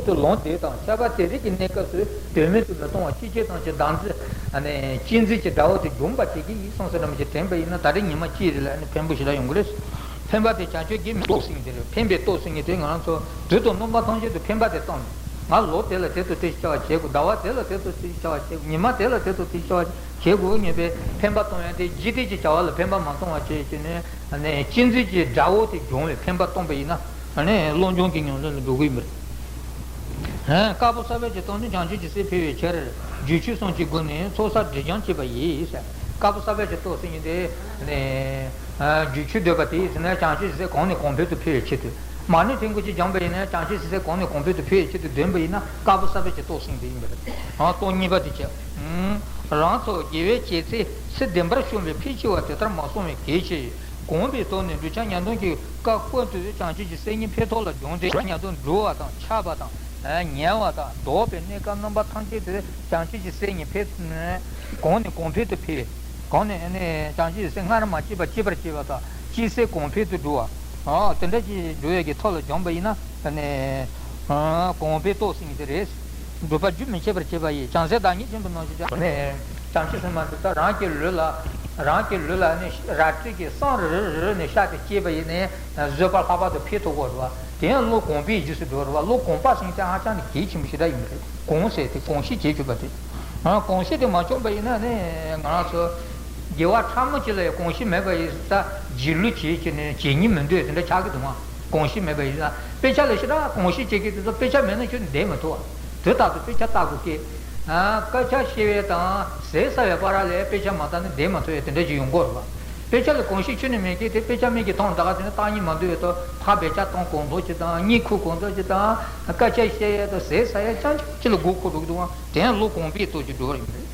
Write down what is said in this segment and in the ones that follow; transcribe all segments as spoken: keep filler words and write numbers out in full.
དུ་ལོངས་སྤྱོད་དང་ཁྱད་པར་དེ་རིགས་ཀྱི་གནས་སྐབས་སུ་དོན་མེད་དུ་མི་གཏོང་བ། སྤྱི་བྱེ་དང་ཅི་བདག་འཛིན་ཨ་ནི་གཅེས་འཛིན་གྱི་དགྲ་བོ་དེ་འཇོམས་པར་བྱེད་ཀྱི་ཡིན་གསུངས་ས་འདྲ་མི་ཅིག་དྲན་པ་ཡིན་ན། ད་རེས་ཉི་མ་གཅིག་རེ་ལ་ཨ་ནི་ཕན་པོ་ཞེ་དྲག་ཡོང་གི་རེད། ཕན་པ་དེ་བྱང་ཆུབ་ཀྱི་མི་སྟོབས་ཟིན་གྱི་རེད། ཕན་པའི་སྟོབས་ཟིན་གྱི་དེ་ང་རང་ཚོ་དུས་དང་རྣམ་པ་ཐམས་ཅད་དུ་ཕན་པ་དེ་བཏང་ནས། ང་ལོ་དེ་ལ་དེ་ཚོ་དེ་བྱ་བ་བྱེད་དགོས། ཟླ་བ་དེ་ལ་དེ་ཚོ་དེ་བྱ་བ་བྱེད་དགོས། ཉི་མ་དེ་ལ་དེ་ཚོ་དེ་བྱ་བ་བྱེད་དགོས་ངེས་པའི་ཕན་པ་གཏོང་ཡ་དེ། འཇིག་རྟེན་གྱི་བྱ་བ་ལ་ཕན་པ་མ་གཏོང་བ་བྱས་བྱས་ནས་ཨ་ནི་གཅེས་འཛིན་གྱི་དགྲ་བོ་དེ་སྦྱོང་བའི་ཕན་པ་གཏོང་པ་ཡིན་ན། ཨ་ནི་བློ་སྦྱོང་གི་ཉམས་ལེན་ལ་འགྲོ་གི་ཡིན་པ་རེད། དཀར་པོ་ས་བོན་གྱི་སྟོབས་ནི་བྱང་ཆུབ་ཀྱི་སེམས་འཕེལ་བའི་ཕྱིར། རྒྱུ་ཆོས་གསུམ་གྱི་སྒོ་ནས་ཚོགས་བསགས་སྒྲིབ་སྦྱང་བྱེད་པ་ཡིན། དཀར་པོ་ས་བོན་གྱི་སྟོབས་ཟེར་མཁན་དེ་ནི། རྒྱུ་ཆོས་འདོད་པ་དེ་ཡིན་ན་བྱང་ཆུབ་ཀྱི་སེམས་གོང་ནས་གོང་འཕེལ་དུ་འཕེལ་བའི་ཆེད་དུ། མ་ཎི་ཕྲེང་སྐོར་གྱིས་སྦྱངས་པ་ཡིན་ན་བྱང་ཆུབ་ཀྱི་སེམས་གོང་ནས་གོང་འཕེལ་དུ་འཕེལ་བའི་ཆེད་དུ་འདོན་པ་ཡིན་ན་དཀར་པོ་ས་བོན་གྱི་སྟོབས་ཟེར་མཁན་དེ་ཡིན་པ་རེད། སྟོབས་གཉིས་པ་དེ་བྱས། རང་ཚོ་དགེ་བའི་བྱེད་ཚེ་ཚེ་བདེན་པར་བྱུང་བའི་ཕལ་ཆེ་བ་དེ་ལྟར་མ་སོང་བའི་གལ་ཆེ། གོམས་པའི་ཐོག་ནས་གདུལ་བྱ་ཉམས་ལེན་གྱི་སྐབས་ཀུན་ཏུ་བྱང་ཆུབ་ཀྱི་སེམས་ཉིད་འཕེལ་ཐོག་ལ་སྦྱོང་སྟེ། ཉམས་ལེན་འགྲོ་བ་དང་ཆགས་པ་དང་ཉལ་བ་དང་ལྡོག་པའི་གནས་སྐབས་རྣམ་པ་ཐམས་ཅད་དུ་བྱང་ཆུབ་ཀྱི་སེམས་ཉིད་འཕེལ། གོང་ནས་གོང་འཕེལ་དུ་འཕེལ། གོང་ནས་ནི་བྱང་ཆུབ་ཀྱི་སེམས་སྔར་མ་སྐྱེས་པ་སྐྱེ་བར་བྱེད་པ་དང་སྐྱེས་སེམས་གོང་འཕེལ་དུ་འགྲོ་བ། དེ་འདྲ་ཅིག་འགྲོ་ཡས་ཀྱི་ཐོག་ལ་སྦྱངས་པ་ཡིན་ན་ནི་གོམས་པའི་སྟོབས་ཟེར་མཁན་དེ་རེད། སྒྲུབ་པ་རྒྱུན་མི་འཆད་པར་བྱེད་པ་ཡིས། བྱང་སེམས་བདག་ཉིད་ཆེན་པོའི་ནང་ཞིག་ཀྱང་ནས། བྱང་ཆུབ་སེམས་མ་དེ་ད་རང་གི་ལུས་ལ། རང་གི་ལུས་ལ་ནི་རལ་གྲི་གིས་སྲང་རེ་རེ་རེ་ནས་བཤགས་ཏེ་བཅད་པ་ཡིན་ནའི་བཟོད་པ་ལྷག་པར་དུ་འཕེལ་ཐུབ་ཀྱི་ཡོད་རེད་བ། དེ་ཡང་བློ་གོམས་པའི་རྗེས་སུ་འགྲོ་རེད་བ། བློ་གོམས་པ་ཟེར་མཁན་དེ་ཧ་ཅང་ནས་གལ་ཆེན་པོ་ཞེ་དྲག་ཡིན་པ་རེད། གོམས་ཟེར་དེ་གོམས་གཤིས་བྱེད་དགོས་པ་དེ། གོམས་གཤིས་དེ་མ་བྱུང་པ་ཡིན་ན་ནི་ང་རང་ཚོ། དགེ་བ་ཕྲ་མོ་གཅིག་ལ་ཡང་གོམས་གཤིས་མེད་པ་ཡིན་ཙང་རྗེས་ལུས་བྱེད་ཀྱི་ནས་བྱེད་སྙིང་མི་འདོད་དེ་འདྲ་ཆགས་ཀྱི་འདུག་མ། གོམས་གཤིས་མེད་པ་ཡིན་ཙང་དཔེ་ཆ་ལ་ཞེ་དྲག་གོམས་གཤིས་བྱེད་ཀྱི་དེ་ཚོ་དཔེ་ཆ་མེད་ན་ཁྱོད་བསྡད་མི་ཐུབ་བ། དུས་རྟག་ཏུ་དཔེ་ཆ་ལྟ་དགོས་ཀི། སྐད་ཆ་བཤད་པའི་དང་ཟས་ཟ་བའི་བར་ལ་དཔེ་ཆ་མ་ལྟ་ན་བསྡད་མ་ཐུབ་ཡ་དེ་འདྲ་ཞིག་ཡོང་གི་རེད་བ། དཔེ་ཆ་ལ་གོམས་གཤིས་ཁྱོན་ནས་མེད་ཀི་དེ་དཔེ་ཆ་མིག་གིས་མཐོང་ད་ག་དེ་ནས་བཏང་སྙིང་མ་འདོད་པའི་ཐོག་ཕར་བེད་སྤྱོད་གཏོང་གང་ཐུབ་ཅིག་དང་། གཉིད་ཁུག་གང་ཐུབ་ཅིག་དང་། སྐད་ཆ་བཤད་ཡ་དང་ཟས་ཟ་ཡ་རྐྱང་རྐྱང་ཅིག་ལ་མགོ་འཁོར་འགྲོ་གི་འདུག་བ། དེ་ཡང་བློ་གོམས་པའི་སྟོབས་ཀྱིས་འགྲོ་བ་ཡིན་པ་རེད།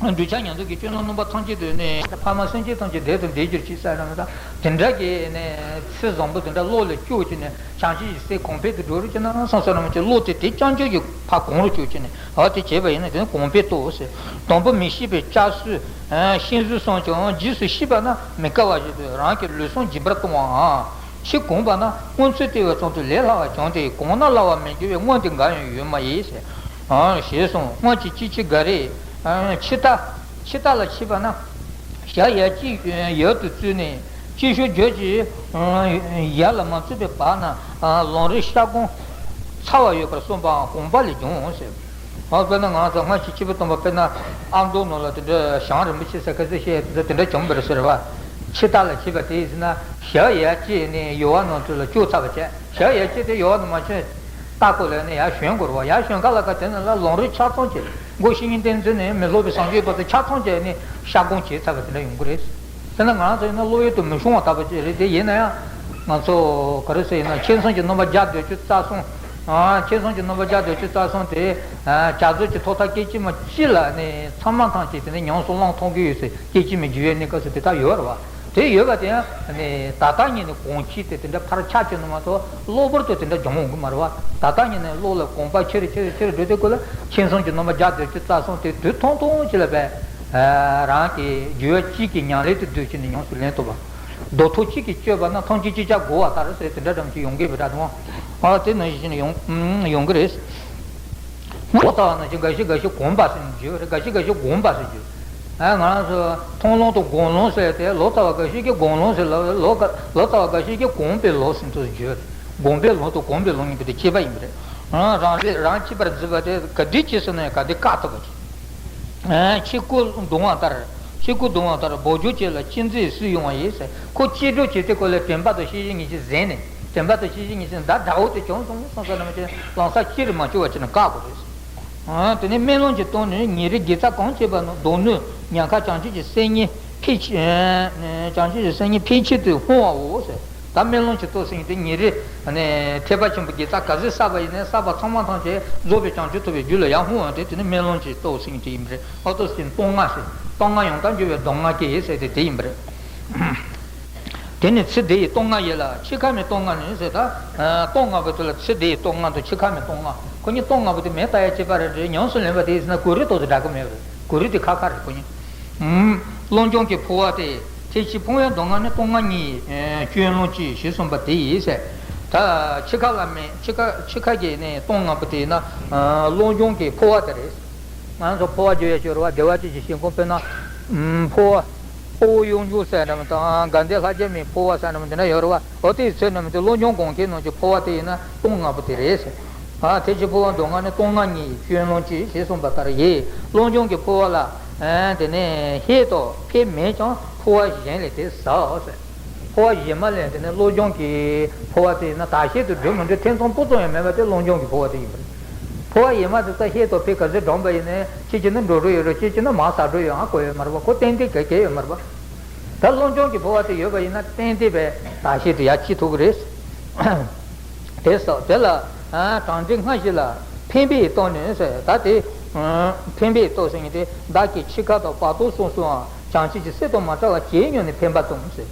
གདུལ་བྱ་ཉམས་སུ་ལེན་གྱི་སྤྱོད་ལམ་རྣམ་པ་ཐམས་ཅད་དུ་ནི་ཕ་མ་སེམས་ཅན་ཐམས་ཅད་བདེ་དང་བདེ་གྱུར་ཅིག་ཟེར་ན་མི་དང་དེ་འདྲ་གི་ནི་ཚུལ་བཟང་པོ་དེ་འདྲ་བློ་ལ་བཅུག་བྱས་ནས་བྱང་ཆུབ་ཀྱི་སེམས་གོང་འཕེལ་དུ་འགྲོ་རུ་བྱེད་ན་བསམ་ས་རང་བྱེད་བློ་དེ་དེ་རྐྱང་རྐྱང་གི་ཕར་གོམས་རུ་བཅུག་བྱས་ནས་འོ་དེ་བྱས་པ་ཡིན་ན་དེ་ནི་གོམས་པའི་སྟོབས་ཟེར། དང་པོ་མི་ཤེས་པའི་སྐྱབས་སུ་ཤིང་བཟོད་སོགས་ཀྱང་རྗེས་སུ་ཤེས་པ་ན་མི་དཀའ་བ་ཞིག་ཏུ་རང་གི་ལུས་ཟུངས་འཇིག་པར་གཏོང་བའམ། ཕྱིས་གོམས་པ་ན་སྔོན་ཚུལ་བལྟས་པ་ཙམ་དུ་ལས་སླ་བར་བྱུང་སྟེ་གོམས་ན་སླ་བར་མི་འགྱུར་བའི་དངོས་དེ་འགའ་ཡང་ཡོད་མ་ཡིན་ཟེར། ཞེས་གསུངས། སྔོན་གྱི་སྐྱེས་ཆེན་འགའ་རེས་འཆི་བདག་འཆི་བདག་ལ་འཆི་བ་ན་ཞག་ཡ་གཅིག་ཡུལ་དུ་བཙུད་ནས་སྐྱེས་ཤུལ་བརྗོད་ཀྱི་ཡ་ལ་མ་བཙུད་པའི་བར་ན་ལམ་རིམ་ཤ་སྐོམ་ཚ་བ་ཡོད་པར་གསུངས་པའང་གོམས་པ་ལས་བྱུང་ཟེར། ཨ་དཔེར་ན་ང་ཚོ་སྔ་ཕྱི་སྐྱེས་བུ་སྟོན་པ་དཔེར་ན་ཨ་མདོ་ནང་ལ་དེ་འདྲ་ཞང་རིན་པོ་ཆེ་ཟེར་ཁ་ཟས་བཤད་དེ་འདྲ་བྱུང་བ་རེད་ཟེར་བ། འཆི་བདག་ལ་འཆི་བ་དེ་ཡིན་ན་ཞག་ཡ་གཅིག་ནས་ཡུར་བ་ནང་དུ་ལ་སྐྱོ་ཚ་བ་བྱས། ཞག་ཡ་གཅིག་དེ་ཡུར་བ་ནང་མ་ཆོད་ལྟ་སྐོར་ལ་ནས་ཡར་ཞོན་དགོས་རེད་བ། ཡར་ཞོན་ག་ལ་ག་དེ་ནས་ལ་ལམ་རིམ་ཆ་ཚང་བྱས། སྒོ་བཤེས་གཉེན་བསྟེན་ཚུལ་ནས་མི་སློབ་པའི་སངས་རྒྱས་བར་དུ་ཆ་ཚང་བྱས་ནས་ཤ་སྐོམ་བྱས་ཚ་བ་དེ་འདྲ་ཡོང་གི་རེད། དེ་ནི་ང་ཚོ་ཡིན་ན་བློ་ཡུལ་དུ་མི་ཤོང་བ་ལྟ་བུ་ཅིག་རེད། དེ་ཡིན་ན་ཡང་ང་ཚོ་ག་རེ་ཟེར་ཡིན་ན་མཁྱེན་སོང་གི་རྣམ་པ་བརྒྱ་དོན་བཅུ་རྩ་གསུམ། ཨ་མཁྱེན་སོང་གི་རྣམ་པ་བརྒྱ་དོན་བཅུ་རྩ་གསུམ་དེ་བྱ་རྫོགས་ཀྱི་ཐོག་མཐའ་སྐད་ཅིག་མ་གཅིག་ལ་ནི་ཚང་མ་ཐམས་ཅད་དེ་ནི་ཉམས་སུ་བླང་ཐུབ་ཀྱི་ཡོད་ཟེར། སྐད་ཅིག་མའི་འགྱུར་བའི་གནས་སྐབས་སུ་དེ་ལྟར་ཡོད་རེད་བ། དེ་ཡོད་པ་དེ་ཡང་ནི་ད་ལྟ་ཉིད་ནས་གོམས་གཤིས་དེ་དེ་འདྲ་ཕར་ཆག་བཅུག་ནས་མ་གཏོགས་གློ་བུར་དུ་དེ་འདྲ་འབྱུང་འོང་གི་མ་རེད་བ། ད་ལྟ་ཉིད་ནས་བློ་ལ་གོམས་པ་ཆེ་རུ་ཆེ་རུ་ཆེ་རུ་འགྲོ་དུས་སྐབས་ལ་མཁྱེན་སོང་གི་རྣམ་པ་བརྒྱ་དོན་བཅུ་རྩ་གསུམ་དེ་དུས་ཐུང་ཐུང་ཅིག་ལ་བས། རང་གི་རྒྱུད་གཅིག་གི་ཉམས་ལེན་དུ་བསྡུས་བྱས་ནས་ཉམས་སུ་ལེན་ཐུབ་པ། རྡོ་ཐོག་གཅིག་གིས་བཅད་པ་ན་ཐང་ཆེན་གཅིག་ལྕགས་བསྒོར་བ་ལྟར་ཟེར་དེ་འདྲ་འདྲ་མི་ཅིག་ཡོང་གི་བུ་དྲག་དང་། ཨ་དེ་ནང་བཞིན་ཡོང་ཡོང་གི་རེད། ངོ་ལྟ་བ་ནང་བཞིན་འགའ་ཞིག་འགའ་ཞིག་གོམས་པ་ཟེར་ནས་བརྗོད་པ་རེད། འགའ་ཞིག་འགའ་ཞིག་གོམས་པ་ཟེར་བརྗོད། ཨ་ང་རང་ཚོ་མཐོང་ལམ་དང་སྒོམ་ལམ་ཟེར་ཏེ་ལོ་ཙཱ་བ་འགའ་ཞིག་གིས་སྒོམ་ལམ་ཟེར་ལབ། ལོ་ལོ་ཙཱ་བ་འགའ་ཞིག་གིས་གོམས་པའི་ལམ་ཟེར་དུ་བརྗོད། སྒོམ་པའི་ལམ་དང་གོམས་པའི་ལམ་གཉིས་པོ་དེ་ཁྱད་པར་ཡིན་པ་རེད། རང་རང་རང་ཁྱད་པར་འཛིན་པ་དེ་ག་དུས་བྱས་སོང་ན་ག་དུས་བཀག་ཐུབ་པ་རེད། ཨ་ཕྱི་སྐུ་གདུང་བ་ལྟར། ཕྱི་སྐུ་གདུང་བ་ལྟར་སྦོ་འཇུག་ཅན་ལ་གཅེས་འཛིན་སུས་ཡོང་བ་ཡིན་ཟེར། ཁོ་གཅེས་སྐྱོང་བྱེད་དུས་སྐབས་ལ་དྲན་པ་དང་ཤེས་བཞིན་ཉིད་ཀྱིས་གཟིགས་ནས། དྲན་པ་དང་ཤེས་བཞིན་ཉིད་ཀྱིས་ད་དགྲ་བོ་དེ་བྱུང་སོང་བསམ་ས་ནམ་ཅན་ལམ་སང་ཅི་རིགས་མ་བྱུང་བ་བྱས་ནས་བཀག་དགོས་རེད། ཨ་དེ་ནས་སྨོན་ལམ་གྱི་སྟེང་ནས་ཉེ་རིང་དགེ་རྩ་གང་བྱེད་པ་ན་སྡུག་བསྔལ་ཉེན་ཁ་བྱང་ཆུབ་ཀྱི་སེམས་ཉིད་འཕེལ་ཕྱིར། བྱང་ཆུབ་ཀྱི་སེམས་ཉིད་འཕེལ་ཕྱིར་དུ་སྤོང་བའོ་ཟེར། ད་སྨོན་ལམ་གྱི་སྟོབས་ཟེར་མཁན་དེ་ཉིན་རེ་ནས་ཐེག་པ་ཆེན་པོའི་དགེ་རྩ་ག་ཚོད་བསགས་པ་ཡིན་ནའི་བསགས་པ་ཚང་མ་ཐམས་ཅད་རྫོགས་པའི་བྱང་ཆུབ་ཐོབ་པའི་རྒྱུ་ལ་ཡར་སྤོང་བ་དེ་དེ་ནི་སྨོན་ལམ་གྱི་སྟོབས་ཟེར་མཁན་དེ་ཡིན་པ་རེད། ཨོ་ཏོ་ཟེར་སྟོང་ལྔ་ཟེར། སྟོང་ལྔ་ཡང་དག་འབྱོར་བའི་གདམས་ངག་གིས་ཟེར་ཏེ་དེ་ཡིན་པ་རེད། དེ་ནི་ཚེ་འདི་ཡི་སྟོང་ལྔ་ཡིན་ལ་འཆི་ཁ་མའི་སྟོང་ལྔ་ནི་ཟེར། ད་སྟོང་ལྔ་པོ་དེ་ལ་ཚེ་འདི་ཡི་སྟོང་ལྔ་དང་འཆི་ཁ་མའི་སྟོང་ལྔ། ཁོ་གཉིས་སྟོང་ལྔ་པོ་དེ་མེད་ལྟ་ཡ་གཅིག་པ་རེད་དེ། ཉམས་སུ་ལེན་པ་དེ་ཡིན་ན་གོ་རིམ་ཏོག་ཙམ་འདྲ་གི་མེད་པ་རེད། གོ་རིམ་དེ་ཁ་ཁ་རེད་ཁོ་གཉིས། ཨུམ། བློ་སྦྱོང་གི་འཕོ་བ་སྟེ། ཐེག་ཆེན་འཕོ་བའི་མདོ་སྔགས་ནི་སྟོང་ལྔ་ཉིད་སྤྱོད་ལམ་གཅིག་ཞེས་གསུངས་པ་དེ་ཡིས། ད་འཆི་ཁ་ལ་མེད། འཆི་ཁ་འཆི་ཁ་གི་ནི་སྟོང་ལྔ་པོ་དེ་ཡིན་ན་བློ་སྦྱོང་གི་འཕོ་བ་དེ་རེད། ང་ཚོ་འཕོ་བ་བརྗོད་ཡ་ཤོར་བ་བདེ་བ་ཅན་གྱི་ཞིང་ཁམས་དཔེར་ན་འཕོ་བ། འཕོ་བ་གཡུལ་འགྱུར་ཟེར་འདྲ་མི་དང་དགའ་ལྡན་ལྷ་རྒྱལ་མའི་འཕོ་བ་ཟེར་འདྲ་མི་དེ་འདྲ་ཡོད་རེད་བ། འོ་དེའི་ཚོད་འདྲ་མི་དེ་བློ་སྦྱོང་གོང་འཁེལ་ནང་གི་འཕོ་བ་དེ་ཡིན་ན་སྟོང་ལྔ་པོ་དེ་རེད་ཟེར། ཨ་དེ་ཕྱིར་འཕོ་བ་མདོ་སྔགས་ནི་སྟོང་ལྔ་ཉིད་སྐྱོན་ལོངས་སྤྱོད་ཞེས་གསུངས་པ་ལྟར་ཡིན། བློ་སྦྱོང་གི་འཕོ་བ་ལ་ཨ་དེ་ནས་ཧེ་ཏོ་ཕེ་མེད་ཀྱང་འཕོ་བ་གཞན་ལས་དེ་ཟའོ་ཟེར། འཕོ་བ་གཞན་མ་ལས་དེ་ནས་བློ་སྦྱོང་གི་འཕོ་བ་དེ་ཡིན་ན་བདག་བཞིན་དུ་འགྲུབ་མི་འགྲུབ་ཐེ་ཚོམ་སྤུ་ཙམ་ཡང་མེད་པ་དེ་བློ་སྦྱོང་གི་འཕོ་བ་དེ་ཡིན་པ་རེད། འཕོ་བ་གཞན་མ་དེ་ཚོ་ཧེ་ཏོ་ཕེ་ག་ཚོད་འགྲོམ་པ་ཡིན་ནའི་ཅིག་ཅིག་ནི་འགྲོ་འགྲོ་ཡོད་རེད། ཅིག་ཅིག་ནི་མར་ཟག་འགྲོ་ཡོད། ཧ་གོ་ཡོད་མ་རེད་པ། ཁོ་ཏན་ཏན་ག་གེ་ཡོད་མ་རེད་པ། ད་བློ་སྦྱོང་གི་འཕོ་བ་དེ་ཡོད་པ་ཡིན་ན་ཏན་ཏན་པའི་བདག་བཞིན་དུ་ཡར་སྐྱེ་ཐུབ་ཀྱི་རེད། དེ་སོགས་དེ་ལ་གྲངས་འདྲེན་སྔ་ཕྱི་ལ་འཕེན་པའི་སྟོབས་ནི་ཟེར། ད་དེ་འཕེན་པའི་སྟོབས་ཟེར་མཁན་དེ་བདག་གི་འཆི་ཁ་དང་བར་དོ་སོ་སོའང་བྱང་ཆུབ་ཀྱི་སེམས་དང་མ་བྲལ་བར་ཇེ་ཉུང་ནས་འཕེན་པ་གཏོང་ཟེར།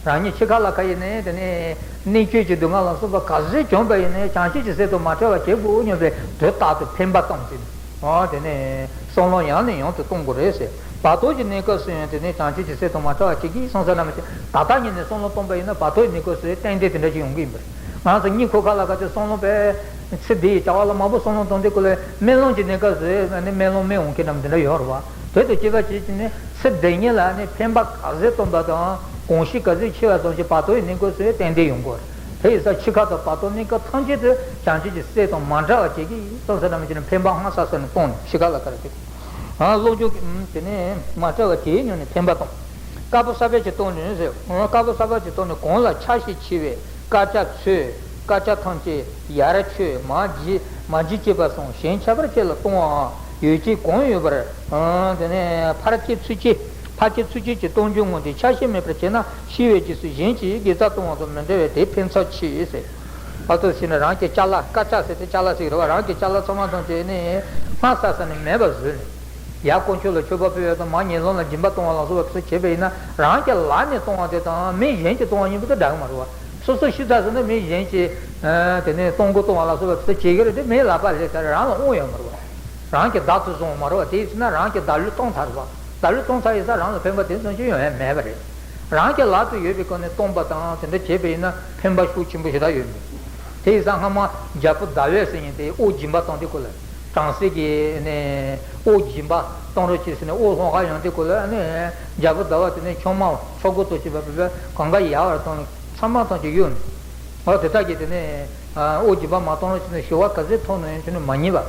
རང་ཉིད་འཆི་ཁ་ལ་ཁ་ཡིན་ནས་དེ་ནས་གནད་གཅོད་ཀྱི་སྡུག་བསྔལ་ལ་སོགས་པ་ག་ཚོད་བྱུང་པ་ཡིན་ནས་བྱང་ཆུབ་ཀྱི་སེམས་དང་མ་བྲལ་བར་བྱེད་དགོས་སྙམ་པའི་དུས་རྟག་ཏུ་འཕེན་པ་གཏོང་ཟེར། འོ་དེ་ནས་བསམ་བློ་ཡང་ནས་ཡང་དུ་གཏོང་དགོས་རེད་ཟེར། བར་དོ་གི་གནས་སྐབས་སུ་ཡང་དེ་ནས་བྱང་ཆུབ་ཀྱི་སེམས་དང་མ་བྲལ་བར་བྱེད་ཀྱི་སོང་ས་ན་མ་བྱེད། ད་ལྟ་ཉིད་ནས་བསམ་བློ་གཏོང་པ་ཡིན་ན་བར་དོ་གི་གནས་སྐབས་སུ་ཏན་ཏན་དེ་འདྲ་ཞིག་ཡོང་གི་ཡིན་པ་རེད། ང་ཚོ་གཉིད་ཁུག་ཁ་ལ་ག་ཚོད་བསམ་བློ་པས་ཚེ་འདི་ཡི་བྱ་བ་ལ་མང་པོ་བསམ་བློ་གཏོང་དུས་སྐབས་ལ་སྨོན་ལམ་གྱི་གནས་སྐབས་སུ་ནི་སྨོན་ལམ་སྨོན་འོང་མཁན་འདྲ་མི་འདྲ་ཡོད་རེད་བ། དེ་དང་བཅས་པ་བྱེད་ཀྱི་ནི་ཚེ་འདི་ཉིད་ལ་ནི་འཕེན་པ་ག་ཚོད་གཏོང་པ་དང་གོམས་གཤིས་ག་ཚོད་ཆེ་བ་ཙམ་ཞིག་བར་དོ་གི་གནས་སྐབས་སུ་ཏན་ཏན་ཡོང་གི་རེད། དེ་ཡིན་ཙང་འཆི་ཁ་དང་བར་དོ་གནས་སྐབས་ཐམས་ཅད་དུ་བྱང་ཆུབ་ཀྱི་སེམས་དང་མ་བྲལ་བར་བྱེད་ཀྱི་ཡིན་གསུངས་ས་ན་མ་བྱེད་ན་འཕེན་པ་སྔ་ས་ས་ནས་གཏོང་ནས་འཆི་ཁ་ལ་ག་རེ་བྱེད། ཨ་བློ་སྦྱོང་གི་དེ་ནས་མ་བྲལ་བ་དེའི་ཉོན་ནས་འཕེན་པ་དང་། དཀར་པོ་ས་བོན་གྱི་སྟོབས་ནི་ཟེར། དཀར་པོ་ས་བོན་གྱི་སྟོབས་ནི་གང་ལ་ཆགས་ཞེན་ཆེ་བས་དཀར་ཆ་ཚོས། དཀར་ཆ་ཐམས་ཅད་ཡར་ཆོད་མར་འཇིག་མར་འཇིག་བྱེད་པ་སོགས་གཞན་ཁྱད་པར་ཅན་ལ་གཏོང་བའམ་ཡོད་ཅེས་གང་ཡོད་པར། དེ་ནས་ཕར་སྐྱེ་ཚུར་སྐྱེ་ཕར་སྐྱེ་ཚུར་སྐྱེ་གྱི་སྟོབས་འབྱུང་ངོ་དེ་ཆགས་ཞེན་མེད་པར་བྱས་ན་ཤི་བའི་རྗེས་སུ་གཞན་གྱིས་དགེ་རྩ་གཏོང་བ་དང་མི་འབྲལ་བས་དེ་ཕན་ཚགས་ཆེ་ཟེར། ཨ་ཏོ་ཟེར་ན་རང་གི་ཅ་ལག་དཀར་ཆ་ཟེར་ཏེ་ཅ་ལག་ཟེར་གྱི་རེད་བ། རང་གི་ཅ་ལག་ཚང་མ་ཐམས་ཅད་ནི་སྔ་ས་ས་ནས་མེད་པར་བཟོས་ནས། ཡར་དཀོན་མཆོག་ལ་མཆོད་པ་ཕུལ་བ་དང་མར་ངན་སློང་ལ་སྦྱིན་པ་གཏོང་བ་ལ་སོགས་པ་ཚོ་བྱེད་པ་ཡིན་ན་རང་གི་ལག་ནས་གཏོང་བ་དེ་དང་མི་གཞན་གྱིས་གཏོང་བ་གཉིས་པོ་དེ་འདྲ་གི་མ་རེད་བ། སོ་སོ་ཤི་ཚར་སོང་ན་མི་གཞན་གྱིས་དེ་ནས་གཏོང་སྒོ་གཏོང་བ་ལ་སོགས་པ་ཚོ་བྱེད་ཀྱི་རེད་དེ་མིའི་ལག་པ་ལས་ཚར་རང་ལ་དབང་ཡོད་མ་རེད་བ། རང་གི་བདག་ཏུ་བཟུང་བ་མ་རེད་བ། དེ་ཡིན་ན་རང་གི་བདག་བློས་གཏོང་ཚར་བ། བདག་བློས་གཏོང་ཚར་ཡིན་ཙང་རང་ལ་ཕན་པ་དེ་ཙམ་ཞིག་ཡོང་ཡ་མེད་པ་རེད། རང་གི་ལག་ཏུ་ཡོད་པའི་སྒོ་ནས་གཏོང་པ་དང་དེ་འདྲ་བྱེད་པ་ཡིན་ན་ཕན་པ་ཤུགས་ཆེན་པོ་ཞེ་དྲག་ཡོད་མོད། དེ་ཡིན་ཙང་སྔ་མ་རྒྱལ་པོ་ཟླ་འོད་ཟེར་མཁན་དེ་དབུགས་འབྱིན་པ་བཏང་དུས་སྐབས་ལ་བྲམ་ཟེ་གིས་ནས་དབུགས་འབྱིན་པ་གཏོང་རོགས་བྱེད་ཟེར་ནས་དབུགས་ལྷོད་ཁ་ཡོང་དུས་སྐབས་ལ་ནས་རྒྱལ་པོ་ཟླ་བ་དེ་ནས་ཆང་མ་ཆོ་ག་ཏོ་བྱེད་པ་བུད་པས་གང་ག་ཡལ་བར་བཏང་ནས་ཚང་མ་ཐམས་ཅད་གཡོས་ནས། འོ་དེ་དག་གིས་དེ་ནས་དབུགས་འབྱིན་པ་མ་གཏོང་རོགས་བྱས་ནས་ཞུ་བ་ག་ཚོད་ཐོབ་ནས་ཡོང་ཆུ་ནས་མ་ཉིད་པ།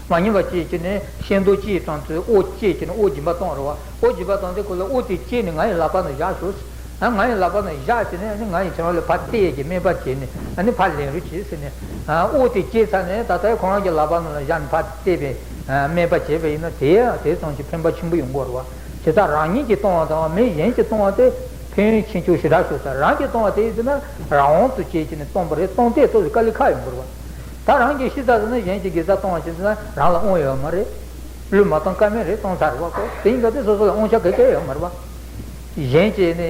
མ་ཉིད་པ་ཅིས་བྱས་ནས་ཤིང་སྡོང་ཅིའི་གྲངས་ཚོད་དབུགས་བཅད་བྱས་ནས་དབུགས་འབྱིན་པ་གཏོང་རོགས་བ། དབུགས་འབྱིན་པ་གཏོང་དུས་སྐབས་ལ་དབུགས་དེ་བཅད་ནས་ང་ཡི་ལག་པ་ན་བཞག་ཞོག་ཨ་ང་ཡི་ལག་པ་ན་བཞག་བྱས་ནས་ཨ་ནི་ང་ཡི་ཁྱེད་རང་ལ་ཕར་གཏད་ཡས་ཀྱི་སྨན་པ་བྱས་ནས་ཨ་ནི་ཕར་ལེན་རོགས་བྱེད་ཟེར་ནས། དབུགས་དེ་བཅད་ཚར་ནས་ད་ལྟ་ཁོ་རང་གི་ལག་པ་ནང་ལ་བཞག་ནས་ཕར་གཏད་པའི་སྨན་པ་བྱས་པ་ཡིན་ན་དེ་ཡང་དེ་ཙམ་གྱིས་ཕན་པ་ཆེན་པོ་ཡོང་གི་རེད་བ། བྱས་ཙང་རང་ཉིད་ཀྱིས་གཏོང་བ་དང་མི་གཞན་གྱིས་གཏོང་བ་དེ་ཕན་ཡོན་ཆེ་ཆུང་ཞེ་དྲག་ཤོར་ས། རང་གིས་གཏོང་བ་དེ་ཡིན་ན་རང་དབང་དུ་བྱས་བྱས་ནས་གཏོང་པ་རེད། གཏོང་སྟེ་ཏོག་ཙམ་དཀའ་ལས་ཁག་ཡོང་གི་རེད་བ། ད་རང་གིས་ཤི་ཚར་སོང་ན་གཞན་གྱིས་དགེ་རྩ་གཏོང་བ་བྱས་ན་རང་ལ་དབང་ཡོད་མ་རེད། བློས་མ་བཏང་ཀ་མེད་རེད། གཏོང་ཚར་རེད་བ་ཁོ། དེ་ཡིན་ཙང་དེ་སོ་སོ་ལ་དབང་ཆ་ག་གེ་ཡོད་མ་རེད་བ། གཞན་གྱིས་ནི་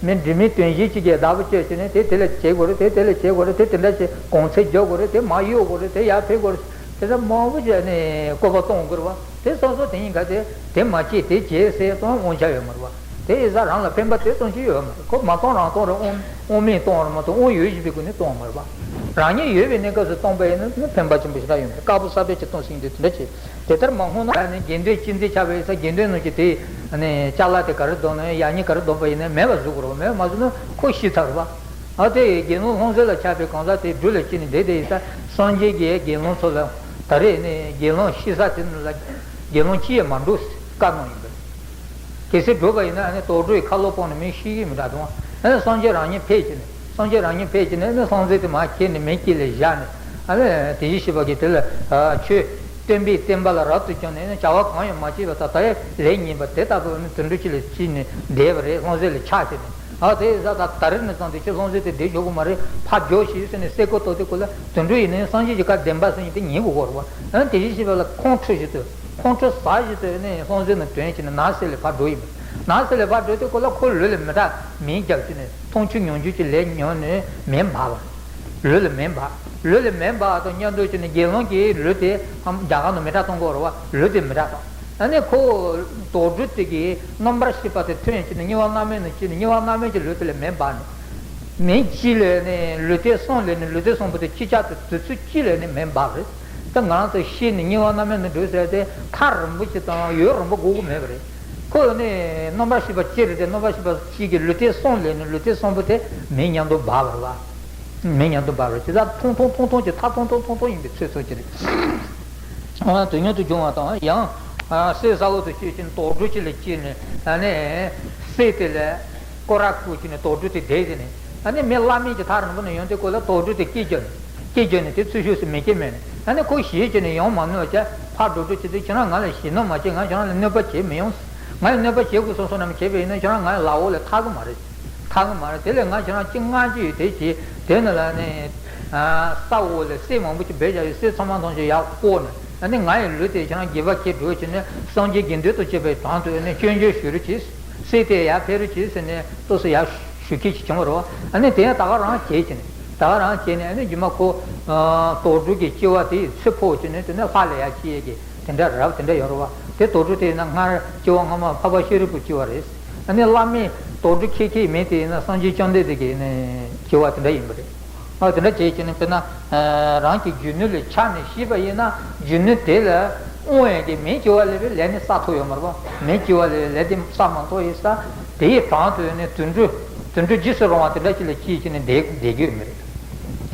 མི་འདྲ་མིན་དོན་གཞན་གཅིག་གིས་བདག་པོ་བྱས་བྱས་ནས་དེ་དེ་ལ་བྱེད་དགོས་རེད། དེ་དེ་ལ་བྱེད་དགོས་རེད། དེ་དེ་འདྲ་བྱེད་གོང་ཚད་རྒྱག་དགོས་རེད། དེ་མར་གཡུག་དགོས་རེད། དེ་ཡར་འཕེལ་དགོས་རེད། དེ་འདྲ་མང་པོ་བྱས་ནས་བཀོད་པ་གཏོང་དགོས་རེད་བ། དེ་སོ་སོ་དེ་ཡིན་ག་དེ་དེ་མ་བྱེད་དེ་བྱེད་ཟེར་གཏོང་དབང་ཆ་ཡོད་མ་རེད་བ། དེ་ཡིན་ཙང་རང་ལ་ཕན་པ་དེ་ཙམ་ཞིག་ཡོད་མ་རེད། ཁོ་མ་གཏོང་རང་གཏོང་རེད། དབང་དབང་མེད་གཏོང་བ་རེད་མ་གཏོགས་དབང་ཡོད་བཞིན་པའི་སྒོ་ནས་གཏོང་བ་མ་རེད་བ། རང་ཉིད་ཡོད་པའི་གནས་སྐབས་སུ་གཏོང་པ་ཡིན་ན་ནི་ཕན་པ་ཆེན་པོ་ཞེ་དྲག་ཡོད་མ་རེད། དཀར་པོ་ས་བོན་གྱི་སྟོབས་ཟེར་མཁན་དེ་དེ་འདྲ་བྱེད། དེ་ལྟར་མ་འོངས་ན་ནི་དགེ་འདུན་གཅེས་འཛིན་ཆགས་པའི་ས་དགེ་འདུན་རྣམས་ཀྱིས་དེ་ནི་ཅ་ལག་དེ་ག་རེ་འདོན་ན་ཡང་ཡག་ཉེས་ག་རེ་འདོན་པ་ཡིན་ན་མེད་པ་བཟོ་དགོས་རེད་བ། མེད་པ་མ་བཟོས་ན་ཁོ་ཤི་ཚར་རེད་བ། ཨ་དེ་དགེ་སློང་ལྷུང་བཟེད་ལ་ཆགས་པའི་གང་ཟག་དེ་སྦྲུལ་ལ་སྐྱེས་ནས་བསྡད་དེ་ཡིན་ས། སངས་རྒྱས་ཀྱིས་དགེ་སློང་ཚོ་ལ་ད་རེས་ནི་དགེ་སློང་ཤི་ས་དེ་ནི་ལ་དགེ་སློང་ཅི་ཡང་མ་འགྲོ་བཀའ་གནང་ཡིན་པས། གལ་སྲིད་འགྲོ་བ་ཡིན་ན་ཨ་ནི་དུག་སྦྲུལ་གྱི་ཁ་ལོ་སྤངས་ནས་མི་ཤི་གི་མི་འདྲ་དང་། ཨ་ནི་སངས་རྒྱས་རང་ཉིད་ཕེབས་ཀྱི་ནི་སངས་རྒྱས་རང་ཉིད་ཕེབས་ཀྱི་ནི་ཨ་ནི་ལྷུང་བཟེད་དེ་མར་ཁྱེར་ནས་མི་དཀྱིལ་ལ་བཞག་ནས་ཨ་ནི་དེ་བཞིན་གཤེགས་པ་གིས་དེ་ལ་ཆོས་སྟོན་པའི་བསྟན་པ་ལ་རབ་ཏུ་བྱུང་ནས་ཨ་ནི་བྱ་བ་གང་ཡང་མ་བྱས་པ་ད་ལྟ་ཡང་ལས་ངན་པ་དེ་ལྟ་བུ་ཨ་ནི་དུད་འགྲོ་ཅིག་ལ་སྐྱེས་ནས་བསྡད་པ་རེད། ལྷུང་བཟེད་ལ་ཆགས་བྱས་ནས། ཨ་དེ་ཡིན་ཙང་ད་ད་རེས་ནས་བཟུང་སྟེ་ཁྱོད་ལྷུང་བཟེད་དེ་བསྡད་ཆོག་གི་མ་རེད། ཕར་རྒྱུགས་ཤིག་ཟེར་ནས་སེ་གོལ་གཏོང་དུས་སྐབས་ལ་དུད་འགྲོ་ཡིན་ནའི་སངས་རྒྱས་ཀྱི་བཀའ་བདེན་པ་ཟེར་མཁན་དེ་ཉན་དགོས་ཀྱི་རེད་བ། ཨ་ནི་དེ་བཞིན་གཤེགས་པ་ལ་ཁོང་ཁྲོ་ཞིག་ཏུ་ཁོང་ཁྲོ་ཟ་བཞིན་དུ་ནི་ལྷུང་བཟེད་ནས་ཐོན་བྱས་ནས་ནགས་གསེབ་ལ་ཕར་འགྲོ་ཡིན་པས། ནགས་གསེབ་ལ་ཕར་འགྲོ་དུས་སྐབས་ལ་ཁོ་ལུས་ལ་མེ་སྲེག་མེ་བརྒྱབ་བྱས་ནས་འཐུང་ཆུ་མྱོང་འགྱུར་གྱི་ལས་མྱོང་ནས་མེ་འབར་བ། ལུས་ལ་མེ་འབར། ལུས་ལ་མེ་འབར་དང་མཉམ་དུ་བྱས་ནས་དགེ་སློང་གིས་ལུས་དེ་རྒྱ་གར་ནང་མེ་སྲེག་གཏོང་གི་ཡོད་རེད་བ། ལུས་དེ་མེ་སྲེག་བཏང་། ཨ་ནི་ཁོ་དུག་སྦྲུལ་དེ་གི་རྣམ་པར་ཤེས་པ་དེ་ཐོན་བྱས་ནས་དམྱལ་བ་མནར་མེད་ནང་སྐྱེས་ནས་དམྱལ་བ་མནར་མེད་ཀྱི་ལུས་དེ་ལ་མེ་འབར་ནས། མི་གཅིག་ལས་ནི་ལུས་རྟེན་གསུམ་ལས་ནི་ལུས་རྟེན་གསུམ་པོ་དེ་གཅིག་ཆར་དུ་དུས་ཚོད་གཅིག་ལས་ནི་མེ་འབར་བ་རེད། ད་ང་རང་ཚོ་ཤི་ནས་དམྱལ་བ་རྣམ་སྨིན་དུ་འགྲོ་ཟེར་དེ་ཐག་རིང་པོ་ཅིག་དང་ཡུན་རིང་པོ་འགོར་གི་མེད་པ་རེད། ཁོ་ནི་རྣམ་པར་ཤེས་པ་གཅིག་རེད་དེ། རྣམ་པར་ཤེས་པ་གཅིག་གི་ལུས་རྟེན་གསུམ་ལས་ནི་ལུས་རྟེན་གསུམ་པོ་དེ་མེ་མཉམ་དུ་འབར་བ་རེད་བ། མེ་མཉམ་དུ་འབར་བ་རེད། ཇི་ལྟར་ཐུང་ཐུང་ཐུང་ཐུང་ཅིག་ཐག་ཐུང་ཐུང་ཐུང་ཐུང་ཡིན་པའི་ཚོད་ཚོད་ཅིག་རེད། དོན་སྙིང་དུ་བྱུང་བ་དང་ཡང་། གསེར་ས་འོག་ཏུ་སྐྱེས་ཤིང་དུག་སྦྲུལ་གཅིག་ལ་སྐྱེས་ནས་ཨ་ནི། གསེར་དེ་ལ་སྐོར་ར་བསྐོར་གྱིས་ནས་དུག་སྦྲུལ་དེ་བསྡད་དེ་ནས་ཨ་ནི་མི་བླ་མེད་ཀྱི་ཐག་རིང་པོ་ནས་ཡོང་དུས་ཁོ་ལ་དུག་སྦྲུལ་དེ་སྐད་རྒྱབ་ནས་སྐད་རྒྱབ་ནས་དེ་ཚུར་ཤོག་ཟེར་མི་སྐད་སྨྲས་ནས་ཨ་ནི་ཁོ་ཞེད་བྱས་ནས་ཡོང་མ་ནུས་པ་བྱས་ཕར་འགྲོ་འགྲོ་བྱེད་དུས་ཁྱེད་རང་ང་ལ་ཞེད་སྣང་མ་བྱེད། ང་ཁྱེད་རང་ལ་གནོད་པ་བྱེད་མི་ཡོང་། ང་ལ་གནོད་པ་བྱེད་དགོས་བསམ་བསམ་ནམ་བྱས་པ་ཡིན་ན་ཁྱེད་རང་ང་ལ་ལག་འོག་ལ་ཐག་གི་མ་རེད། ཐག་གི་མ་རེད། དེ་ལས་ང་ཁྱེད་རང་ཅི་སྔ་རྗེས་དེ་བྱས་དེ་ནི་ལ་ནི། ས་འོག་ལ་གསེར་མང་པོ་ཅིག་སྦས་བཞག་ཡོད། གསེར་ཚང་མ་ཐམས་ཅད་ཡར་བསྐོར་ནས་ཨ་ནི་ང་ཡི་ལུས་དེ་ཁྱེད་རང་དགེ་བ་སྐྱེ་འགྲོ་བྱས་ནས་སངས་རྒྱས་དགེ་འདུན་དུ་བྱེད་པའི་དོན་དུ་ཨ་ནི་སྐྱོན་བརྗོད་ཞུ་རོགས་གྱིས། གསེར་དེ་ཡར་ཕུལ་རོགས་གྱིས་ཟེར་ནས་ཏོག་ཙམ་ཡར་ཞུ་མཁན་ཅིག་བྱུང་བ་རེད་བ། ཨ་ནི་དེ་ཡང་ད་ག་རང་བྱས་བྱས་ནས་ད་ག་རང་བྱས་ནས་ཨ་ནི་རྗེས་མ་ཁོ་དུག་སྦྲུལ་གྱི་ལྕི་བ་དེའི་ཚུར་ཕོག་བྱས་ནས་དེ་ནས་ལྷ་ལ་ཡར་སྐྱེ་ཡས་ཀྱི་དེ་འདྲ་རབ་དེ་འདྲ་ཡོད་རེད་བ། དེ་དུག་སྦྲུལ་དེ་ཡིན་ན་སྔར་སྐྱེ་བ་སྔ་མ་འཕགས་པ་ཤཱ་རིའི་བུ་སྐྱེ་བ་རེད། ཨ་ནི་བླ་མའི་དུག་སྦྲུལ་ཁྱེད་ཁྱེད་མིང་དེ་ཡིན་ན་སངས་རྒྱས་བཅོམ་ལྡན་འདས་ཀྱི་ནི་སྐྱེ་བ་དེ་འདྲ་ཡིན་པ་རེད། ཨ་དེ་འདྲ་བྱས་བྱས་ནས་དཔེར་ན་རང་གི་སྒྱུ་ནོར་ལས་ཆགས་ནས་ཤི་བ་ཡིན་ན་སྒྱུ་ནོར་དེ་ལ་དབང་ཡས་ཀྱི་མི་སྐྱེ་བ་ལེན་པའི་ལས་ནི་བསགས་ཐུབ་ཡོད་མ་རེད་པ། མི་སྐྱེ་བ་ལེན་པའི་ལས་དེ་བསགས་མ་ཐུབ་ཡིན་ཙང་དེའི་དོན་དུ་ནི་དུད་འགྲོ་དུད་འགྲོ་རྗེས་སུ་རུང་བ་དེ་འདྲ་ཅིག་ལ་སྐྱེས་བྱས་ནས་བསྡད་བསྡད་དགོས་མི་རེད།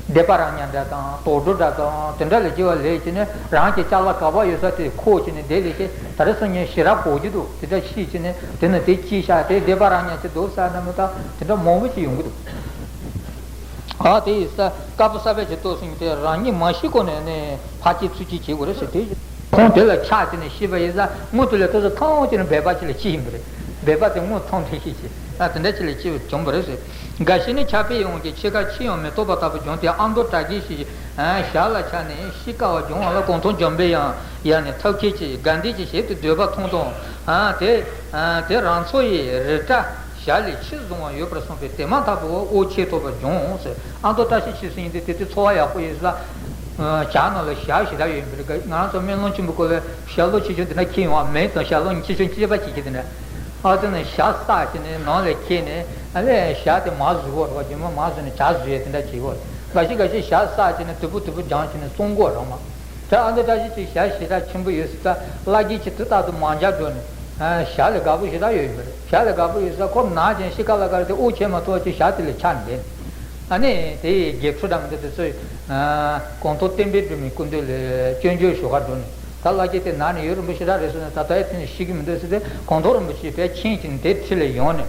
སྡེ་པ་རང་ཉིད་འདྲ་དང་དུག་སྦྲུལ་འདྲ་དང་དེ་འདྲ་ལ་སྐྱེ་བ་ལེན་བྱས་ནས་རང་གི་ཅ་ལག་ག་པར་ཡོད་ས་དེ་ཁུར་བྱས་ནས་བསྡད་ལས་ཀྱི་ད་རེས་སང་ཉིན་ཞེ་དྲག་གོ་རྒྱུ་འདུག་དེ་འདྲ་ཤེས་བྱས་ནས་དེ་ནི་དེ་སྐྱེས་ཤག་དེ་སྡེ་པ་རང་ཉིད་ཀྱི་འདུག་ས་ན་མི་དག་དེ་འདྲ་མང་པོ་ཅིག་ཡོང་གི་འདུག་ཨ་དེ་ཡིན་ས་དཀར་པོ་གསར་པའི་ཆེད་གཏོགས་ཟིན་དེ་རང་ཉིད་མ་ཤི་གོང་ནས་ནས་ཕར་སྐྱེ་ཚུར་སྐྱེ་བྱེད་དགོས་རེད་ཟེར་དེ། ཁོང་དེ་ལ་ཆགས་བྱས་ནས་ཤི་བ་ཡིན་ས་སྔོན་དུ་ལས་ཏོག་ཙམ་ཐང་བྱས་ནས་སྦལ་པ་ཅིག་ལ་སྐྱེས་ཡིན་པ་རེད། སྦལ་པ་དེ་སྔོན་ཐང་དེ་ཤི་ཅིག་ཨ་དེ་འདྲ་ཅིག་ལ་སྐྱེས་བྱུང་བ་རེད་ཟེར། འགའ་ཞིག་ནི་ཆར་པས་ཡོངས་ཀྱི་ཕྱི་ཁ་ཕྱིས་ཡང་མི་རྟོགས་པ་ལྟ་བུ་བྱུང་སྟེ་ཨ་མདོ་བྲག་གི་ཞིག་ཞལ་ལ་ཆགས་ནས་ཤི་དཀའ་བ་བྱུང་བ་ལ་གུང་ཐང་འཇམ་པའི་དབྱངས་ཡང་ནི་ཐབས་མཁས་ཀྱིས་དགའ་ལྡན་གྱི་ཞལ་དུ་བསྡུས་པ་མཐོང་དང་། དེ་དེ་རང་འཚོ་ཡི་རི་བཀྲ་ཞལ་ལས་ཕྱིར་བཟུང་བ་ཡོད་པར་གསུངས་པས་དེ་མ་ཐག་ཏུ་དབུགས་ཆད་ཐོབ་པར་བྱུང་ཟེར། ཨ་མདོ་བཀྲ་ཤིས་འཁྱིལ་ཟེར་མཁན་དེ་དེ་དུས་འཚོ་བ་ཡག་པོ་ཡོད་ས། ཞག་ནང་ལ་ཞག་ཞེ་དྲག་ཡོད་པའི་ང་རང་ཚོ་སྨོན་ལམ་ཆེན་པོ་སྐོར་ལ་ཞག་ལོ་ཆེ་ཆུང་དེ་འདྲ་འཁྱེར་ཡོང་བ་མེད་དང་ཞག་ལོ་ཆེ་ཆུང་སྐྱེས་པ་བྱེད་ཀྱི་དེ་འདྲ། ཨ་ཙི་ནས་ཞག་བསགས་བྱས་ནས་ནང་ལ་འཁྱེར་ནས་ཨ་ལས་ཞག་དེ་མར་བཟོས་པ་རེད་བ། རྗེས་མ་མར་བཟོས་ནས་ཇ་བཟོས་ཡས་དེ་འདྲ་བྱེད་དགོས་རེད། འགའ་ཞིག་འགའ་ཞིག་ཞག་བསགས་བྱས་ནས་དུམ་བུ་དུམ་བུ་སྦྱངས་བྱས་ནས་བཙོང་དགོས་རེད་མ། ད་ཨ་མདོ་བཀྲ་ཤིས་འཁྱིལ་ཞག་ཞེ་དྲག་ཆེན་པོ་ཡོད་སྲིད་ད་བླ་རྒྱལ་གྱིས་དུས་རྟག་ཏུ་མང་ཇ་སྒྲོག་ནས་ཞག་ལ་དགའ་པོ་ཞེ་དྲག་ཡོད་ཡོད་རེད། ཞག་ལ་དགའ་པོ་ཡོད་སྲིད་ཁོ་ན་ཅན་ཤི་ཁ་ལ་ཁ་རེད་དེ་དབུགས་ཆད་མ་ཐུབ་ཅིག་ཞག་དེ་ལ་ཆགས་ནས་བསྡད། ཨ་ནི་དེ་ཡི་དགེ་ཕྲུག་འདྲ་མི་འདུག་དེ་ཚོས་གུང་ཐང་བསྟན་པའི་སྒྲོན་མེའི་སྐུ་མདུན་ལ་སྐྱོན་བརྗོད་ཞུ་གར་འགྲོ་ནས་ད་བླ་རྒྱལ་དེ་ན་ནས་ཡུན་རིང་པོ་ཞེ་དྲག་རེད་ཟེར་ནས་ད་ལྟ་ཡང་དེ་ནས་ཤི་གི་མི་འདུག་ཟེར་ཏེ་གུང་ཐང་རིན་པོ་ཆེ་ཕར་ཕྱིན་ཅིང་དེ་འཁྲིས་ལ་ཡོང་ནས།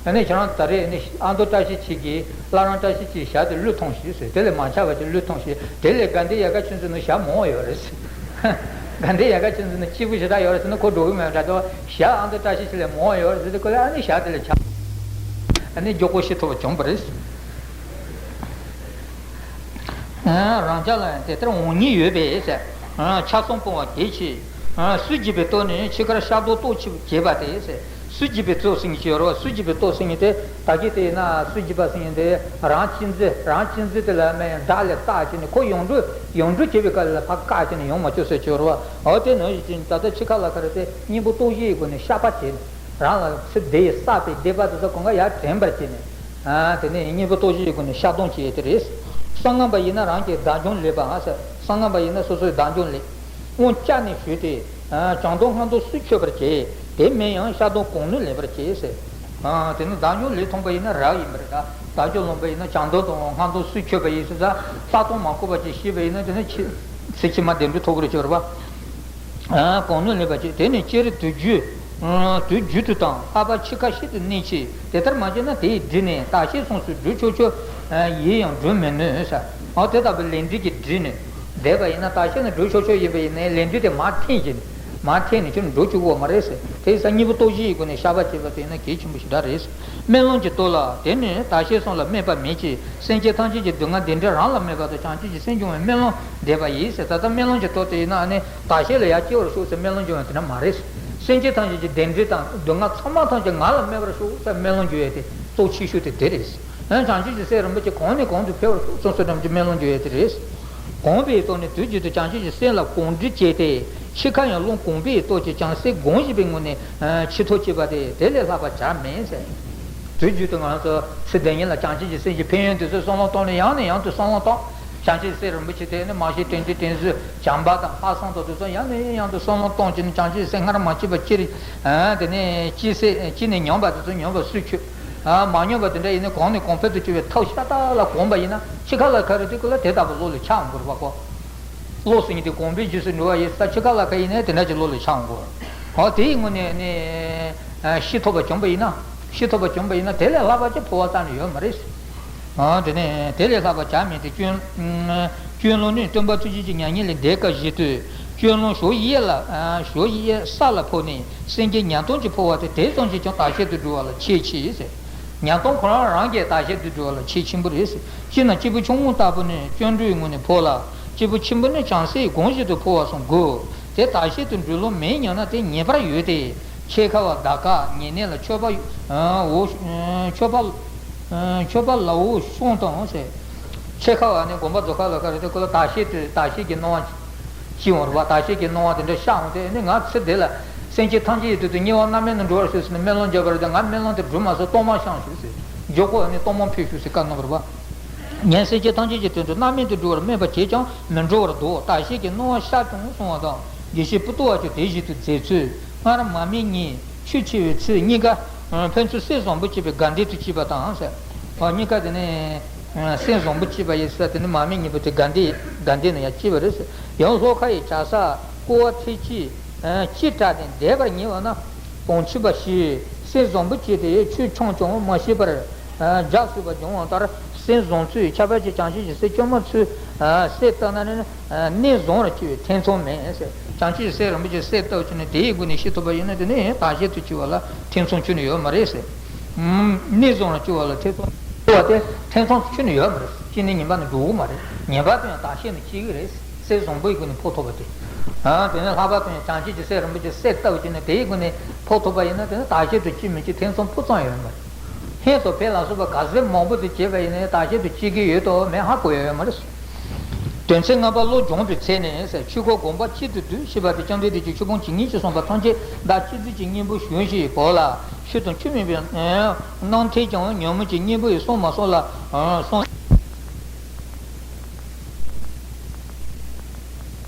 ཨ་ནི་ཁྱེད་རང་ད་རེས་ནི་ཨ་མདོ་བཀྲ་ཤིས་འཁྱིལ་གྱིས་བླ་བྲང་བཀྲ་ཤིས་འཁྱིལ་ཞག་དེ་བློས་ཐོངས་ཤིག་ཟེར། དེ་ལས་མ་ཆགས་པ་ཅིག་བློས་ཐོངས་ཤིག་དེ་ལས་དགའ་ལྡན་ཡལ་ག་ཆོས་འཛིན་ནི་ཞག་མང་བ་ཡོད་རེད་ཟེར། དགའ་ལྡན་ཡལ་ག་ཆོས་འཛིན་ནི་སྐྱིད་པོ་ཞེ་དྲག་ཡོད་རེད་ཟེར་ན་ཁོ་འགྲོ་གི་མེད་པ་འདྲ་འདུག་ཞག་ཨ་མདོ་བཀྲ་ཤིས་འཁྱིལ་ལས་མང་བ་ཡོད་རེད་ཟེར་དུས་ཁོ་ལ་ཨ་ནི་ཞག་དེ་ལས་ཆགས། ཨ་ནི་མགྱོགས་པོ་ཤི་ཐུབ་པ་བྱུང་བ་རེད། རང་ཅག་ལ་ཡང་དེ་ལྟར་འོང་ཉེན་ཡོད་པས་ཟེར། ཆ་ཚང་སྤོང་བ་གལ་ཆེ། སུས་བགྱིས་པའི་སྟོབས་ནི་འཆི་ཁར་ཤ་དོག་ལྟོགས་ཆེ་བྱེད་པ་སྟེ་ཟེར། སུས་བགྱིས་པའི་སྟོབས་ཟེར་མཁན་ཅིག་ཡོད་རེད་བ། སུས་བགྱིས་པའི་སྟོབས་ཟེར་མཁན་དེ་ད་གིན་དེ་ཡིན་ན་སུས་བགྱིས་པ་ཟེར་མཁན་དེ་རང་གཅེས་འཛིན་རང་གཅེས་འཛིན་དེ་ལ་མེ་ཡང་དགྲ་ལས་བཏགས་བྱས་ནས་ཁོ་ཡོངས་གྲོལ་ཡོངས་གྲོལ་བྱེད་པའི་སྐབས་ལ་ཕར་བཀག་བྱས་ནས་ཡོང་མ་བཅུག་ཟེར་གྱི་ཡོད་རེད་བ། འོ་དེ་ནང་བཞིན་ད་ལྟ་འཆི་ཁ་ལ་ཁ་རེད་དེ་གཉེན་པོ་སྟོབས་བཞིའི་སྒོ་ནས་བཤགས་པ་བྱས་ནས་རང་ལ་ཚེ་འདི་ཡི་བསགས་པའི་སྡིག་པ་དེ་ཚོ་གང་ག་ཡར་དྲན་པར་བྱས་ནས། དེ་ནས་གཉེན་པོ་སྟོབས་བཞིའི་སྒོ་ནས་བཤགས་སྡོམ་བྱེད་ཡས་དེ་རེད། གསང་སྔགས་པ་ཡིན་ན་རང་གི་བདག་སྐྱོང་ལེགས་པ་ཟེར། གསང་སྔགས་པ་ཡིན་ན་སོ་སོའི་བདག་སྐྱོང་ལེགས། དབང་བཅག་ནས་ཞུས་ཏེ། བྱང་སྡོམ་སྔགས་སྡོམ་སུས་མཆོད་པར་བྱེད། དེ་མིན་ཡང་བཤགས་སྡོམ་གང་ནུས་ལེགས་པར་བྱེད་ཟེར། དེ་ནི་བདག་སྐྱོང་ལེགས་ཐོན་པ་ཡིན་ན་རབ་ཡིན་པ་རེད་ད། བདག་སྐྱོང་ལོན་པ་ཡིན་ན་བྱང་སྡོམ་དང་སྔགས་སྡོམ་སུས་མཆོད་པ་ཡིན་ཟེར་ད། ལྷག་མཐོང་མ་བསྐུར་བ་ཅིག་ཤེས་པ་ཡིན་ན་དེ་ནི་ཕྱི་ཚེ་ཕྱི་མ་བདེ་འགྲོ་ཐོབ་ཀྱི་རེད་ཟེར་བ། གང་ནུས་ལེགས་པར་བྱེད། དེ་ནི་སྤྱིར་དུས་རྒྱུན། དུས་རྒྱུན་དུ་དང་ལྷག་པར་འཆི་ཁ་ཤིན་ཏུ་གནད་ཆེ། དེ་ལྟར་མ་བྱས་ན་དེ་ཡི་སྒྲིབ་ནི་བརྟག་ཞིབ་སོང་ཚུལ་སྒྲུབ་ཆོག་ཆོག་ཡིན་ཡང་སྒྲུབ་མི་ནུས་ས། འོ་དེ་ལྟ་བུའི་ལས་འབྲས་ཀྱི་སྒྲིབ་ནི། བསྡད་པ་ཡིན་ན་བརྟག་ཞིབ་ནི་སྒྲུབ་ཆོག་ཆོག་ཡིན་པ་ཡིན་ནའི་ལས་འབྲས་དེ་མར་འཐེན་གྱིན། མར་འཐེན་ནས་ཁྱོད་འགྲོ་བཅུག་གི་ཡོད་མ་རེད་ཟེར། དེ་ཡིན་ཙང་གཉེན་པོ་སྟོབས་བཞིའི་སྒོ་ནས་བཤགས་པ་བྱེད་པ་དེ་ནི་གལ་ཆེན་པོ་ཞེ་དྲག་རེད། སྨོན་ལམ་གྱི་སྟོབས་ལ་དེ་ནི་བརྟག་ཞིབ་གསུམ་ལ་དམིགས་པ་མེད་ཅིང་སེམས་ཅན་ཐམས་ཅད་ཀྱི་སྡུག་བསྔལ་བདེ་འབྲས་རང་ལ་དམིགས་པ་དང་བྱང་ཆུབ་ཀྱི་སེམས་སྦྱོང་བའི་སྨོན་ལམ་འདེབས་པ་ཡིན་ཟེར། ད་ལྟ་སྨོན་ལམ་གྱི་སྟོབས་དེ་ཡིན་ན་ནི་བརྟག་ཞིབ་ལ་ཡར་སྐྱེ་བར་ཤོག་ཟེར་སྨོན་ལམ་སྦྱོང་བ་དེ་འདྲ་མ་རེད། སེམས་ཅན་ཐམས་ཅད་ཀྱི་བདེ་འབྲས་དང་སྡུག་བསྔལ་ཚང་མ་ཐམས་ཅད་ང་ལ་དམིགས་པར་ཤོག་ཟེར་སྨོན་ལམ་སྦྱོང་ཡས་དེ་གཙོ་ཆེ་ཤོས་དེ་དེ་རེད། ཡང་བྱང་ཆུབ་ཀྱི་སེམས་རིན་པོ་ཆེ་གོང་ནས་གོང་དུ་འཕེལ་བར་ཤོག་གསུངས་སོ་ནམ་གྱི་སྨོན་ལམ་སྦྱོང་ཡས་དེ་རེད། གོམས་པའི་ཐོག་ནས་དུས་རྒྱུན་དུ་བྱང་ཆུབ་ཀྱི་སེམས་ལ་གོམས་འདྲིས་བྱས་ཏེ། འཆི་ཁ་ཡང་རླུང་གོམས་པའི་ཐོག་གི་བྱང་སེམས་སྒོམ་བཞིན་པའི་ངོས་ནས་འཆི་ཐབས་བྱེད་པ་དེ་དེ་ལས་ལྷག་པ་བྱར་མེད་ཟེར། དུས་རྒྱུན་དུ་ང་ཚོ་ཚེ་འདི་ཉིད་ལ་བྱང་ཆུབ་ཀྱི་སེམས་ཀྱི་ཕན་ཡོན་དེ་ཚོ་བསམ་བློ་གཏོང་ནས་ཡང་ནས་ཡང་དུ་བསམ་བློ་གཏོང་། བྱང་ཆུབ་སེམས་རིན་པོ་ཆེ་དེ་ནི་མ་ཤེས་དྲན་རྒྱུ་དྲན་གསོས་བྱམས་པ་དང་ལྷག་བསམ་དང་དེ་ཚོ་ཡང་ནས་ཡང་དུ་བསམ་བློ་གཏོང་བྱས་ནས་བྱང་ཆུབ་སེམས་སྔར་མ་སྐྱེས་པ་སྐྱེ་རིགས། དེ་ནས་སྐྱེས་སེ་སྐྱེས་ནས་ཉམས་པ་དེ་ཚོ་ཉམས་པ་སུས་ཆོད། མ་ཉམས་པ་དེ་འདྲ་ཡིན་ན་གོང་ནས་གོང་འཕེལ་དུ་གྱུར་བའི་ཐབས་ཤ་སྟག་ལ་གོམས་པ་ཡིན་ན་འཆི་ཁ་ལ་ཁ་རེ་དེ་ཀུན་ལ་དེ་ལྟ་བུ་བློ་ལ་འཆར་འོང་དགོས་རེད་པ་ཁོ། བློ་ཟེར་མཁན་དེ་གོམས་པའི་རྗེས་སུ་འགྲོ་བ་ཡིན་ས། འཆི་ཁ་ལ་ཁ་ཡིན་ནའི་དེ་འདྲ་ཅིག་བློ་ལ་འཆར་འོང་གོ། འོ་དེའི་ངོས་ནས་ནི་ཤེས་ཐུབ་པ་བྱུང་བ་ཡིན་ན། ཤེས་ཐུབ་པ་བྱུང་བ་ཡིན་ན་དེ་ལས་ལྷག་པ་ཅིག་འཕོ་བ་རྩ་ནས་ཡོད་མ་རེད། འོ་དེ་ནས་དེ་ལས་ལྷག་པ་བྱ་མིན་ཏེ། སྤྱོད་སྤྱོད་ལམ་ནི་སྟོན་པ་ཐུགས་རྗེ་ཆེན་མྱ་ངན་ལས་འདས་སྐབས་བཞེད་དུས། སྤྱོད་ལམ་ཞོ་ཡི་ལ། ཞོ་ཡི་ས་ལ་ཕོག་ནས་སེམས་ཅན་ཉག་སྟོང་གཅིག་འཕོ་བ་དེ་དེ་ཙམ་གྱིས་ཀྱང་བདག་གཞན་དུ་འགྲོ་བ་ལ་ཁྱད་ཆེ་ཟེར། ཉག་སྟོང་ཁོ་རང་རང་གིས་བདག་གཞན་དུ་འགྲོ་བ་ལ་ཁྱད་ཆེན་པོ་རེད་ཟེར། སྤྱིར་ན་སྐྱེས་བུ་ཆུང་ངུ་ལྟ་བུ་ནི་སྐྱེ་འགྲོའི་ངོས་ནས་འཕོ་ལ། སྐྱེས་བུ་ཆེན་པོ་ནི་བྱང་སེམས་གང་ཞིག་ཏུ་འཕོ་བ་སོགས་དགོས། དེ་བདག་གཞན་དུ་འགྲོ་ལམ་མེད་སྙམ་ན་དེ་ངེས་པར་ཡོད་དེ། འཆི་ཁ་བ་བདག་ག་ཉེ་གནས་ལ་མཆོད་པ་འོ་མཆོད་པ་མཆོད་པ་ལ་འོ་ཤོང་དང་ཟེར། འཆི་ཁ་བ་ནི་དགོངས་པ་རྫོགས་ཁ་ལ་ཁ་རེད་དེ་ཁོ་ལ་བདག་གཞན་དུ་བདག་གཞན་གྱི་སྣང་བ། སྐྱེ་འོང་རེད་པ། བདག་གཞན་གྱི་སྣང་བ་དེ་འདྲ་ཤར་འོང་དུས་ནི་ང་ཚེ་འདི་ལ་སེམས་ཅན་ཐམས་ཅད་ཀྱི་དོན་དུ་དམྱལ་བ་མནར་མེད་དུ་འགྲོ་བར་ཤོག་ཟེར་ནས་སྨོན་ལམ་བརྒྱབ་པ་རེད་དེ། ང་སྨོན་ལམ་དེ་འགྲུབ་མ་སོང་། གཏོར་མ་བཤམས་ཤོག་ཟེར། མགྱོགས་པོ་ནི་གཏོར་མ་ཕུལ་ཤོག་ཟེར་བཀའ་གནང་བ་རེད་པ། ངས་སེམས་ཅན་ཐམས་ཅད་ཀྱི་དོན་དུ་མནར་མེད་དུ་འགྲོ་བར་སྨོན་པ་བྱས་ཀྱང་མི་འགྲོ་བར་འདུག། བདག་གཞན་གྱི་སྣང་བ་ཤར་བྱུང་གསུང་བ་དང་། དགེ་བཤེས་པོ་ཏོ་བ་ཁྱོད་དེ་བཞིན་དུ་མཛད་ཚུལ། སྔར་མ་སྨད་གཉིས། ཆོས་ཆེ་བའི་ཚིག་གཉིས་ཀ་ཕན་ཚུན་གསེར་བཟང་པོ་སྐྱེས་པའི་དགའ་ལྡན་དུ་སྐྱེས་པ་དང་ཟེར། འོ་གཉིས་ཀ་དེ་ནི་གསེར་བཟང་པོ་སྐྱེས་པ་ཡིན་ས་དེ་ནི་མ་སྨད་གཉིས་པོ་དེ་དགའ་ལྡན་དགའ་ལྡན་ན་ཡང་སྐྱེས་པ་རེད་ཟེར། ཡང་ལྷོ་ཁ་ཡི་བྱ་ས་ཀོ་བ་ཐེ་ཅི། ཅི་སྐྲག་སྟེ་འདས་པར་ཉེ་བ་ན། དོང་ཆུ་པ་ཞིག་གསེར་བཟང་པོ་སྐྱེས་ཏེ་ཆུ་ཆུང་ཀྱང་མ་ཤེས་པར་རྒྱགས་སྲིད་པ་བྱུང་བ་ལྟར། སེམས་བཟང་ཚུལ་ཁྱབ་པ་ཅིག་བྱང་ཆུབ་ཀྱི་སེམས་བཅོས་མ་ཚུལ་གསལ་བཏབ་ན་ནི་གནས་བཟང་རུ་སྐྱེ་བའི་ཐེ་ཚོམ་མེད་ཟེར། བྱང་ཆུབ་ཀྱི་སེམས་རིན་པོ་ཆེ་གསལ་བཏབ་བྱས་ནས་དེའི་སྒོ་ནས་ཤེས་ཐུབ་པ་ཡིན་ན་དེ་ནི་བདག་གཞན་དུ་སྐྱེ་བ་ལ་ཐེ་ཚོམ་ཁྱོན་ནས་ཡོད་མ་རེད་ཟེར། གནས་བཟང་རུ་སྐྱེ་བ་ལ་ཐེ་ཚོམ་སྐྱེ་བ་དེ་ཐེ་ཚོམ་ཁྱོན་ནས་ཡོད་མ་རེད། སྐྱེ་གནས་ངན་པ་ནི་འགྲོ་གི་མ་རེད། ངན་པ་དེ་ཡང་བདག་གཞན་དུ་སྐྱེ་གི་རེད། སེམས་བཟང་པོའི་སྒོ་ནས་འཕོ་ཐུབ་པ་དེ། ཨ་དེ་ནས་ལྷག་པར་དུ་ཡང་བྱང་ཆུབ་ཀྱི་སེམས་རིན་པོ་ཆེ་གསལ་བཏབ་བྱས་ནས་དེའི་སྒོ་ནས་འཕོ་ཐུབ་པ་ཡིན་ན་དེ་ནི་བདག་གཞན་དུ་སྐྱེ་མི་སྐྱེ་ཐེ་ཚོམ་སྤུ་ཙམ་ཡོད་མ་རེད། ཧེ་སོ་ཕེ་ལ་སོགས་པ་ག་ཚོད་མང་པོ་དེ་བྱས་པ་ཡིན་ན་བདག་གཞན་དུ་སྐྱེ་གི་ཡོད་དོ་མེད་ཧ་གོ་ཡ་ཡོད་མ་རེད། དོན་ཚན་ལྔ་པ་བློ་སྦྱོང་བའི་ཚེ་ནས་ཟེར། ཆོས་སྐོར་དགོངས་པ་གཅིག་ཏུ་བསྡུས་ཞེས་པ་དེ་བཅོམ་ལྡན་འདས་ཀྱིས་ཆོས་ཕུང་ཇི་སྙེད་ཅིག་གསུངས་པ་ཐམས་ཅད་བདག་གཅིག་བརྩེ་གཅིག་གཉེན་པོ་གཞོན་ཞིག་བོར་ལ་ཆོས་དང་ཆོས་མིན་པའི་རྣམ་ཐར་ཀྱང་ཉོན་མོངས་ཀྱི་གཉེན་པོ་ཡིས་གསུངས་མ་གསུངས་ལ་གསུངས།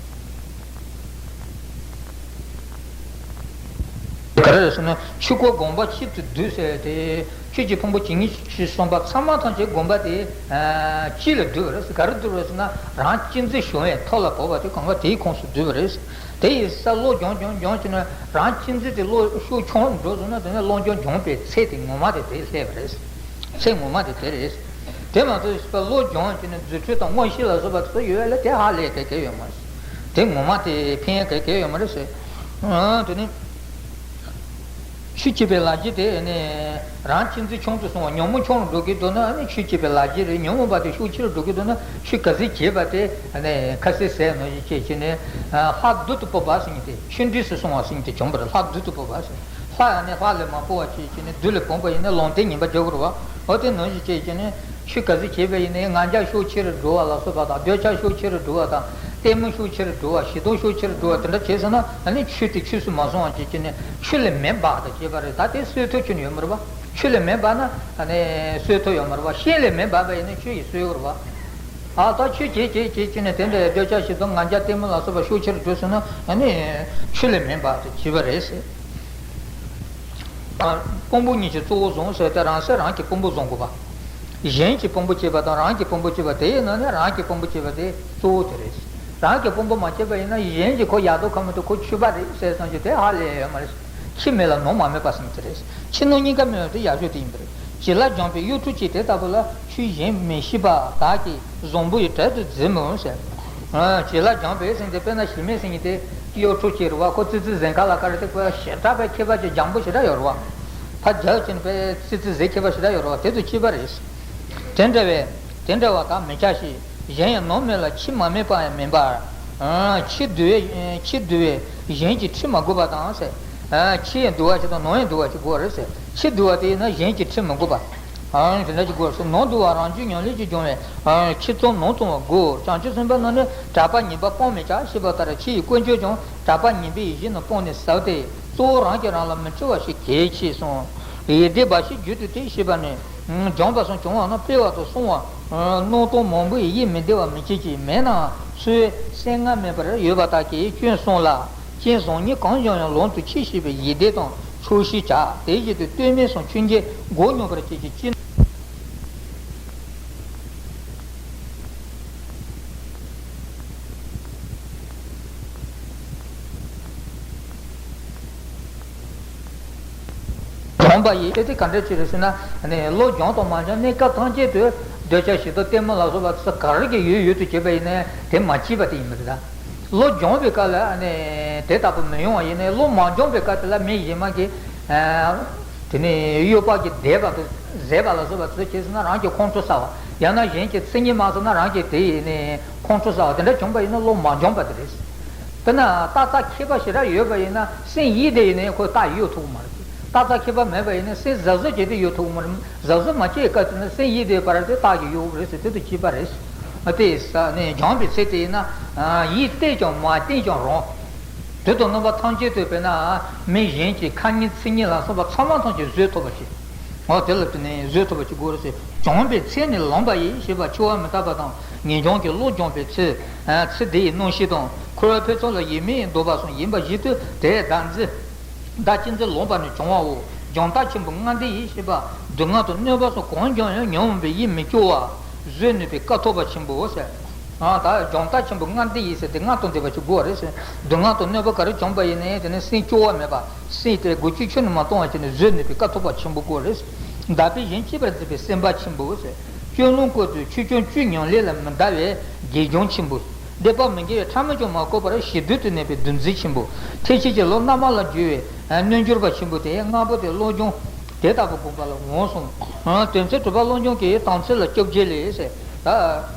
ག་རེ་རེད་ཟེར་ན་ཆོས་སྐོར་དགོངས་པ་གཅིག་ཏུ་བསྡུས་ཟེར་ཏེ། ཆོས་ཀྱི་ཕུང་པོ་ཇི་སྙེད་ཅིག་གསུངས་པ་ཚང་མ་ཐམས་ཅད་དགོངས་པ་དེ་གཅིག་ལ་བསྡུས་པ་རེད་ཟེར། ག་རེ་བསྡུས་པ་རེད་ཟེར་ན་རང་གཅེས་འཛིན་ཞུམ་པའི་ཐབས་ལ་བབ་པ་དེ་དགོངས་པ་དེའི་ཁོངས་སུ་བསྡུས་པ་རེད། དེ་ཡི་ས་བློ་སྦྱོང་སྦྱོང་སྦྱོང་བྱས་ནས་རང་གཅེས་འཛིན་དེ་བློ་ཤུགས་ཆུང་རུ་འགྲོ་སོང་ན་དེ་ནས་བློ་སྦྱོང་སྦྱོང་པའི་ཚད་དེ་ངོ་མ་དེ་དེ་སླེབས་པ་རེད། ཚད་ངོ་མ་དེ་དེ་རེད། དེ་མ་གཏོགས་བློ་སྦྱོང་བྱས་ནས་རྫུ་འཕྲུལ་དང་མངོན་ཤེས་ལ་སོགས་པ་དེ་ཚོ་ཡོད་ལ་དེ་ཧ་ལས་ག་གེ་ཡོད་མ་རེད། དེ་ངོ་མ་དེ་ཕན་ག་གེ་ཡོད་མ་རེད་ཟེར། ཨ་དེ་ནི་ཆོས་བྱེད་པའི་ལག་རྗེས་དེ་ནི་རང་གཅེས་འཛིན་ཆུང་དུ་སོང་བ་ཉོན་མོངས་ཆུང་རུ་འགྲོ་གི་འདུག་ན་ཨ་ནི་ཆོས་བྱེད་པའི་ལག་རྗེས་རེད། ཉོན་མོངས་པ་དེ་ཤུགས་ཆེ་རུ་འགྲོ་གི་འདུག་ན་ཆོས་ག་ཚོད་བྱས་པ་དེ་ཨ་ནི་ཁ་གསལ་ཟེར་ནོ་ཞིག་བྱས་བྱས་ནས་ལྷ་བདུད་དུ་སྤོབས་པ་ཟེར་མཁན་དེ་ཆོས་འདྲིས་སུ་སོང་བ་ཟེར་མཁན་དེ་བྱུང་བ་རེད། ལྷ་བདུད་དུ་སྤོབས་པ་ཟེར། ལྷ་ཡང་ནི་ལྷ་ལས་མ་སྤོབས་པ་བྱས་བྱས་ནས་བདུད་ལ་སྤོངས་པ་ཡིན་ན་ལུང་བསྟན་ངན་པ་རྒྱག་དགོས་རེད་བ། འོ་དེ་ནང་བཞིན་བྱས་བྱས་ནས་ཆོས་ག་ཚོད་བྱས་པ་ཡིན་ནའི་ང་རྒྱལ་ཤུགས་ཆེ་རུ་འགྲོ་བ་ལ་སོགས་པ་དང་འདོད་ཆགས་ཤུགས་ཆེ་རུ་འགྲོ་བ་དང་ལྟད་མོ་ཤུགས་ཆེ་རུ་འགྲོ་བ་ཞེ་སྡང་ཤུགས་ཆེ་རུ་འགྲོ་བ་དེ་འདྲ་བྱས་སོང་ན་ཨ་ནི་ཆོས་དེ་ཆོས་སུ་མ་སོང་བ་བྱས་བྱས་ནས་ཆོས་ལས་མེ་འབར་དང་བྱས་པ་རེད། ད་དེ་གསོད་ཐུབ་ཁྱོན་ཡོད་མ་རེད་བ། ཆོས་ལས་མེ་འབར་ན་ཨ་ནི་གསོད་ཐུབ་ཡོད་མ་རེད་བ། ཤིང་ལས་མེ་འབར་བ་ཡིན་ན་ཆོས་ཡིས་གསོད་ཡོད་རེད་བ། ཨ་ད་ཆོས་བྱེད་བྱེད་བྱེད་བྱས་ནས་དེ་འདྲའི་འདོད་ཆགས་ཞེ་སྡང་ང་རྒྱལ་ལྟད་མོ་ལ་སོགས་པ་ཤུགས་ཆེ་རུ་འགྲོ་སོང་ན་ཨ་ནི་ཆོས་ལས་མེ་འབར་དང་བྱས་པ་རེད་ཟེར། དཔང་པོ་གཉིས་ཀྱི་གཙོ་བོ་བཟུང་ཟེར་ཏེ་རང་སེམས་རང་གི་དཔང་པོ་བཟུང་དགོས་པ། གཞན་གྱི་དཔང་པོ་བྱེད་པ་དང་རང་གི་དཔང་པོ་བྱེད་པ་དེ་ཡིན་ན་ནི་རང་གི་དཔང་པོ་བྱེད་པ་དེ་གཙོ་བོ་དེ་རེད། རང་གི་དཔང་པོ་མ་བྱས་པ་ཡིན་ན་གཞན་གྱིས་ཁོ་ཡག་མདོག་ཁ་མི་འདུག་ཁོ་ཆོས་པ་རེད་ཟེར་བསམ་རྒྱུ་དེ་ཧ་ལས་ཡོད་མ་རེད། ཁྱི་མེད་ལ་ནོར་མ་མེད་པ་ཟེར་དེ་རེད། ཁྱི་ནོར་གཉིས་ཀ་མེད་པ་དེ་ཡག་ཤོས་དེ་ཡིན་པ་རེད། བྱི་ལ་སྦྱངས་པའི་གཡོ་འཕྲུལ་གྱིས་དེ་ལྟ་བུ་ལ་ཆོས་གཞན་མི་ཤེས་པ་བདག་གིས་བཟང་པོ་ཡི་གྲལ་དུ་འཛིན་མི་འོང་ཟེར། བྱི་ལ་སྦྱངས་པའི་ཟེར་དེ་དཔེར་ན་གཞི་མེད་ཟེར་མཁན་དེ། གཡོ་འཕྲུལ་གྱིས་རེད་བ། ཁོ་ཙི་ཙི་གཟན་ཁ་ལ་ཁ་རེད་དེ་ཁོ་ཞེ་དྲག་པའི་མཁས་པ་ཅིག་སྦྱང་པོ་ཞེ་དྲག་ཡོད་རེད་བ། ཕར་རྒྱག་བྱས་ནས་པའི་ཙི་ཙི་གཟན་མཁས་པ་ཞེ་དྲག་ཡོད་རེད་བ། དེ་ཚོ་གཅིག་པ་རེད། དེ་འདྲ་བའི་དེ་འདྲ་བ་དག་མི་བྱ་ཞིག་གཞན་ཡང་ནོར་མེད་ལ་ཁྱི་མ་སྨད་པ་ཡང་མིན་པར། ཁྱི་འདུལ་བའི་ཁྱི་འདུལ་བའི་གཞན་གྱི་ཁྲི་མ་དགོས་པ་དང་ཟེར། ཁྱི་ཡང་འདུལ་བ་ཞིག་དང་ནོར་ཡང་འདུལ་བ་ཞིག་དགོས་རེད་ཟེར། ཁྱི་འདུལ་བ་དེ་ཡིན་ན་གཞན་གྱི་ཁྲི་མི་དགོས་པ། དེ་འདྲ་ཞིག་དགོས་ཟེར། ནོར་འདུལ་བ་རང་རྒྱུད་ཉམས་ལེན་གྱིས་སྦྱོང་བའི་ཁྱི་ཚོང་ནོར་བཙོང་བ་དགོས། བྱང་ཆུབ་སེམས་དཔའ་རྣམས་ནི་གྲགས་པ་ངན་པ་སྤང་མི་བྱ་ཞེས་པ་ལྟར་ཁྱི་ཡི་ཀུན་སྤྱོད་ཀྱང་གྲགས་པ་ངན་པའི་ཡིད་བཞིན་དུ་སྤོང་ནས་ཟབ་སྟེ་གཙོ་བོ་རང་གིས་རང་ལ་མི་སྤྲོ་བ་ཞིག་གལ་ཆེ་གསུངས། ཡིད་བདེ་འབའ་ཞིག་རྒྱུད་དུ་དེ་ཤེས་པ་ནི། སྦྱངས་པ་གསུམ་བྱུང་བ་ན་སྤེལ་བ་དང་སྲུང་བ། སྣང་སྟོང་མང་པོས་ཡིད་མི་བདེ་བ་མི་བྱེད་ཀྱི་མེད་ནའང་ཚུལ་སེམས་ང་མེད་པར་ཡོད་པ་དག་གིས་སྐྱོན་སྲུང་ལ། རྐྱེན་བཟང་ངན་གང་བྱུང་ཡང་ལམ་དུ་ཁྱེར་ཤེས་པའི་ཡིད་བདེ་དང་ཆོག་ཤེས་བྱ། དེ་བཞིན་དུ་ལྟོས་མེད་སོགས་ཆོས་འབྱེད་སྒོ་སྙོམས་པར་བྱེད་ཀྱི་ཅི། སྦྱངས་པ་ཡིས་དེ་དེ་ག་འདྲ་ཅིག་རེད་ཟེར་ན། ནི་བློ་སྦྱངས་དང་མ་སྦྱངས་གནས་སྐབས་ཐམས་ཅད་དུ་འདོད་ཆགས་ཞེ་སྡང་གཏི་མུག་ལ་སོགས་པ་ཚོ་ག་རེ་གི་ཡོད་ཡོད་དུ་བྱེད་པ་ཡིན་ནའི་དེ་མ་སྐྱེས་པ་དེ་ཡིན་པ་རེད་ད། བློ་སྦྱངས་པའི་སྐབས་ལ་ནི་དེ་ལྟ་བུ་མི་ཡོང་བ་ཡིན་ནའི་བློ་མ་སྦྱངས་པའི་སྐབས་དེ་ལ་མི་གཞན་མ་གི་དེ་ནི་གཡོ་བ་གི་དད་པ་དང་ཟད་པ་ལ་སོགས་པ་ཚོ་བྱས་ཟེར་ན་རང་གི་ཁོང་ཁྲོ་ཟ་བ། ཡང་ན་གཞན་གྱི་མཚན་ཉིད་མ་ཟིན་ན་རང་གི་དེ་ཡིན་ནི་ཁོང་ཁྲོ་ཟ་བ་དེ་འདྲ་བྱུང་པ་ཡིན་ན་བློ་མ་སྦྱངས་པ་དེ་རེད། དཔེར་ན་རྟགས་རྩ་ཁྱད་པར་ཞེ་དྲག་ཡོད་པ་ཡིན་ན་སེམས་ཡིད་བདེ་ཡིན་ནའི་ཁོས་རྟགས་གཡོ་ཐུབ་ཀྱི་མ་རེད། རྟགས་རྩ་ཁྱད་པར་མེད་པ་ཡིན་ན་སེམས་གཟབ་གཟབ་བྱས་ཏེ་གཡོ་ཐུབ་ཀྱི་མ་རེད། གཟབ་གཟབ་མ་བྱས་སྐབས་དེ་ན་སེམས་ཡིད་བདེ་བར་དུ་རྟགས་ཀྱིས་གཡོ་གི་རེད་ཟེར་དེ་དང་གཅིག་པ་རེད། དེ་ས་ནས་སྦྱངས་པའི་ཚེ་དེ་ཡིན་ན་ཡིད་གཏད་ཀྱང་མ་གཏད་ཀྱང་རུང་། དུས་དང་རྣམ་པ་ཐམས་ཅད་དུ་དཔེར་ན་མི་གཞན་གྱི་ཁ་ཉིན་མཚན་ཉིད་ལ་སོགས་པ་ཚང་མ་ཐམས་ཅད་བཟོད་ཐུབ་པ་བྱེད། འོ་དེ་ལ་བརྟེན་ནས་བཟོད་ཐུབ་པ་བྱེད་དགོས་རེད་ཟེར། སྦྱངས་པའི་ཚེ་ནི་ལོངས་པ་ཡིན་ཞེས་པ་འཆི་བ་མི་རྟག་པ་དང་ངེས་འབྱུང་གི་བློ་སྦྱངས་པའི་ཚེ། ཚེ་འདི་ཡི་རྣམ་ཤེས་དང་འཁོར་བའི་འཕེལ་འཚུབ་ལ་ཡིད་མི་འདོར་བ་གསུམ་ཡིན་པ་བཞིན་དུ་དེས་བདག་འཛིན། བདག་གཅེས་འཛིན་ལོངས་པ་ནི་སྦྱང་བའོ། སྦྱངས་རྟགས་ཆེན་པོ་ལྔ་འདི་ཡིས་ཞེས་པ། སྡུག་བསྔལ་དང་གནོད་པ་སོགས་གང་བྱུང་ཡང་ཉོན་མོངས་པའི་ཡིད་མི་སྐྱོ་བ། བཟོད་ནུས་པའི་དཀའ་ཐུབ་པ་ཆེན་པོའོ་ཟེར། ད་སྦྱངས་རྟགས་ཆེན་པོ་ལྔ་འདི་ཡིས་ཟེར་དེ་ལྔ་དང་ལྡན་པ་ཞིག་དགོས་པ་རེད་ཟེར། སྡུག་བསྔལ་དང་གནོད་པ་ག་རེ་བྱུང་པ་ཡིན་ནའི་དེ་ནི་སེམས་སྐྱོ་བ་མེད་པ། སེམས་དེ་སྒོ་ཅུང་ཁྱོན་ནས་མ་གཏོང་བ་བྱས་ནས་བཟོད་ནུས་པའི་དཀའ་ཐུབ་པ་ཆེན་པོ་དགོས་རེད། འདག་པའི་གཞན་གཅེས་པར་འཛིན་པའི་སེམས་དཔའ་ཆེན་པོ་ཟེར། སྐྱོན་ལམ་བཀོད་དུ་ཆོས་སྐྱོན་བཅུ་མྱོང་ལས་ལ་མི་འདའ་བའི་དགེ་སྦྱོང་ཆེན་པོ། སྡིག་པ་མི་དགེ་བའི་ཕྲ་མོ་ཀྱང་མ་བཀོད་པར་ཞི་དུལ་དུ་གནས་པའི་འདུ་འཛི་ཆེན་པོ། ཐེག་ཆེན་གྱི་ལམ་རྣལ་མ་ལ་རྒྱུ་བའི་རྣལ་འབྱོར་པ་ཆེན་པོ་དེ་ལྔ་པོ་དེ་བློ་སྦྱོང་དེ་ལྟ་བུ་སྒོམ་པ་ལ་འོང་གསུངས། དོན་ཚན་དྲུག་པ་བློ་སྦྱོང་གི་དམ་ཚིག་ལ་སྐྱོབ་བྱེད་ལས་ཟེར། ད་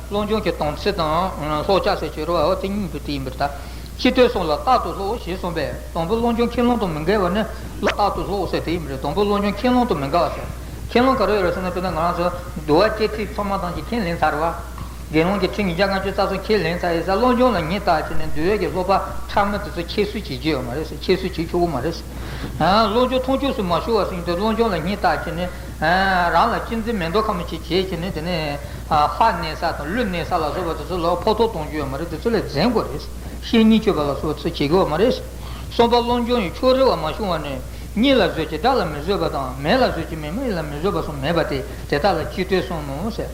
བློ་སྦྱོང་གི་དམ་ཚིག་དང་བསླབ་བྱ་ཟེར་གྱི་རེད་བ། འོ་དེ་གཉིས་པོ་དེ་ཡིན་པར་ཐལ། སྤྱི་དོན་གསུམ་ལ་རྟག་ཏུ་སློབ་ཞེས་གསུངས་པས་དང་པོ་བློ་སྦྱོང་ཁས་བླངས་དང་མི་འགལ་བ་ནི་རྟག་ཏུ་སློབ་ཟེར་དེ་ཡིན་པ་རེད། དང་པོ་བློ་སྦྱོང་ཁས་བླངས་དང་མི་འགལ་བ་ཟེར། ཁས་བླངས་ག་རེ་ཡོད་རེད་ཟེར་ན་དཔེར་ན་ང་རང་ཚོ་འདུལ་བ་སྤྱི་ཐེངས་ཚང་མ་ཐམས་ཅད་ཁས་ལེན་ཚར་བ། དགེ་སློང་གི་ཁྲིད་ཉིས་བརྒྱ་ལྔ་བཅུ་རྩ་གསུམ་ཁས་ལེན་ཚར་ཡིན་ཙང་བློ་སྦྱོང་ལ་ཉིན་ལྟར་བྱས་ནས་འདུལ་བའི་གི་སློབ་པ་ཕྲ་མོ་དེ་ཚོ་ཁྱད་གསོད་བྱེད་རྒྱུ་ཡོད་མ་རེད་ཟེར། ཁྱད་གསོད་བྱེད་ཆོག་གི་མ་རེད་ཟེར། བློ་སྦྱོང་མཐོང་ཆོས་སུ་མ་ཤོར་བ་ཟེར་དུས་བློ་སྦྱོང་ལ་ཉིན་ལྟར་བྱས་ནས་རང་ལ་གཅེས་འཛིན་མི་འདོར་ཁ་མ་ཅིག་བྱས་བྱས་ནས་དེ་ནས་ལྷ་གནོད་ས་དང་ཀླུ་གནོད་ས་ལ་སོགས་པ་དེ་ཚོ་ལ་ཕོག་ཐུག་གཏོང་རྒྱུ་ཡོད་མ་རེད། དེ་ཚོ་ལས་འཛེམ་དགོས་རེད། བཤེས་གཉེན་སྤྱོད་པ་ལ་སོགས་པ་ཚོ་བྱེད་དགོས་མ་རེད། གསུམ་པ་བློ་སྦྱོང་ཡི་ཕྱོགས་རིས་པ་མ་བྱུང་བ་ནི། གཉིད་ལ་བཟོད་ཀྱི་དགྲ་ལ་མི་བཟོད་པ་དང་མེ་ལ་བཟོད་ཀྱི་མེ་མ་ཡིན་ལ་མི་བཟོད་པ་གསུམ་མེད་པ་སྟེ་དེ་དག་ལ་སྤྱི་དོན་གསུམ་མོ་ཟེར།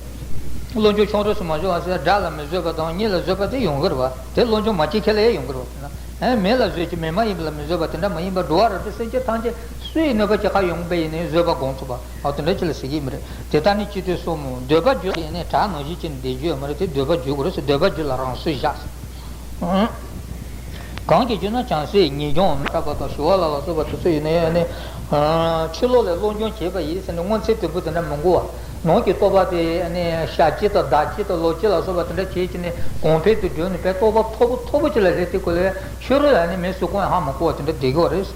བློ་སྦྱོང་ཕྱོགས་རིས་སུ་མ་བྱུང་བ་ཟེར་དགྲ་ལ་མི་བཟོད་པ་དང་གཉིད་ལ་བཟོད་པ་དེ་ཡོང་གི་རེད་བ། དེ་བློ་སྦྱོང་མ་བྱེད་ཁེ་ལ་ཡང་ཡོང་གི་རེད་བ། དེ་ན་ཨེ་མེ་ལ་བཟོད་ཀྱི་མེ་མ་ཡིན་པ་ལ་མི་བཟོད་པ་དེ་འདྲ་མ་ཡིན་པ་འགྲོ་བ་རབ་ཏུ་སེམས་ཅན་ཐམས་ཅད་སུ་ཡི་གནོད་པ་བྱེད་ཁ་ཡོང་པ་ཡིན་ནའི་བཟོད་པ་སྒོམ་ཐུབ་པ། ཨོ་དེ་འདྲ་ཅིག་ལ་ཟེར་གྱི་མི་རེད། དེ་ལྟར་ནི་སྤྱི་དོན་གསུམ་མོ། འདོད་པ་རྒྱུ་ལ་ཡིན་ནའི་བྲག་ནང་བཞིན་གྱི་བསྡད་རྒྱུ་ཡོད་མ་རེད་དེ་འདོད་པ་རྒྱུ་ལ་རང་སོས་བཞག་གང་གིས་བརྗོད་ན་བྱང་སེམས་ངེས་འབྱུང་མི་རྟག་པ་དང་ཞི་བ་ལྷ་ལ་སོགས་པ་དེ་ཚོ་ཡིན་ན་ཡང་ནི། ཕྱི་ལོགས་ལས་བློ་སྦྱོང་བྱས་པ་ཡིན་ཟེར་ནས་སྔོན་ཚེ་དོད་པོ་དེ་འདྲ་མི་འགོར་བ། ནང་གི་རྟོགས་པ་དེ་ནི་ཞལ་གྱིས་དང་བརྡ་གྱིས་དང་ལོ་གྱིས་ལ་སོགས་པ་དེ་འདྲ་བྱས་ཀྱི་ནི་གོང་འཕེལ་དུ་འགྲོ་ནས་དཔེ་རྟོགས་པ་མཐོ་པོ་མཐོ་པོ་ཅིག་ལ་སླེབས་དུས་སྐབས་ལ་ཕྱི་རོལ་ལ་ནི་མི་སུ་གང་ཡང་ཧ་མ་གོ་བ་དེ་འདྲ་བསྡད་ཀྱི་ཡོད་རེད།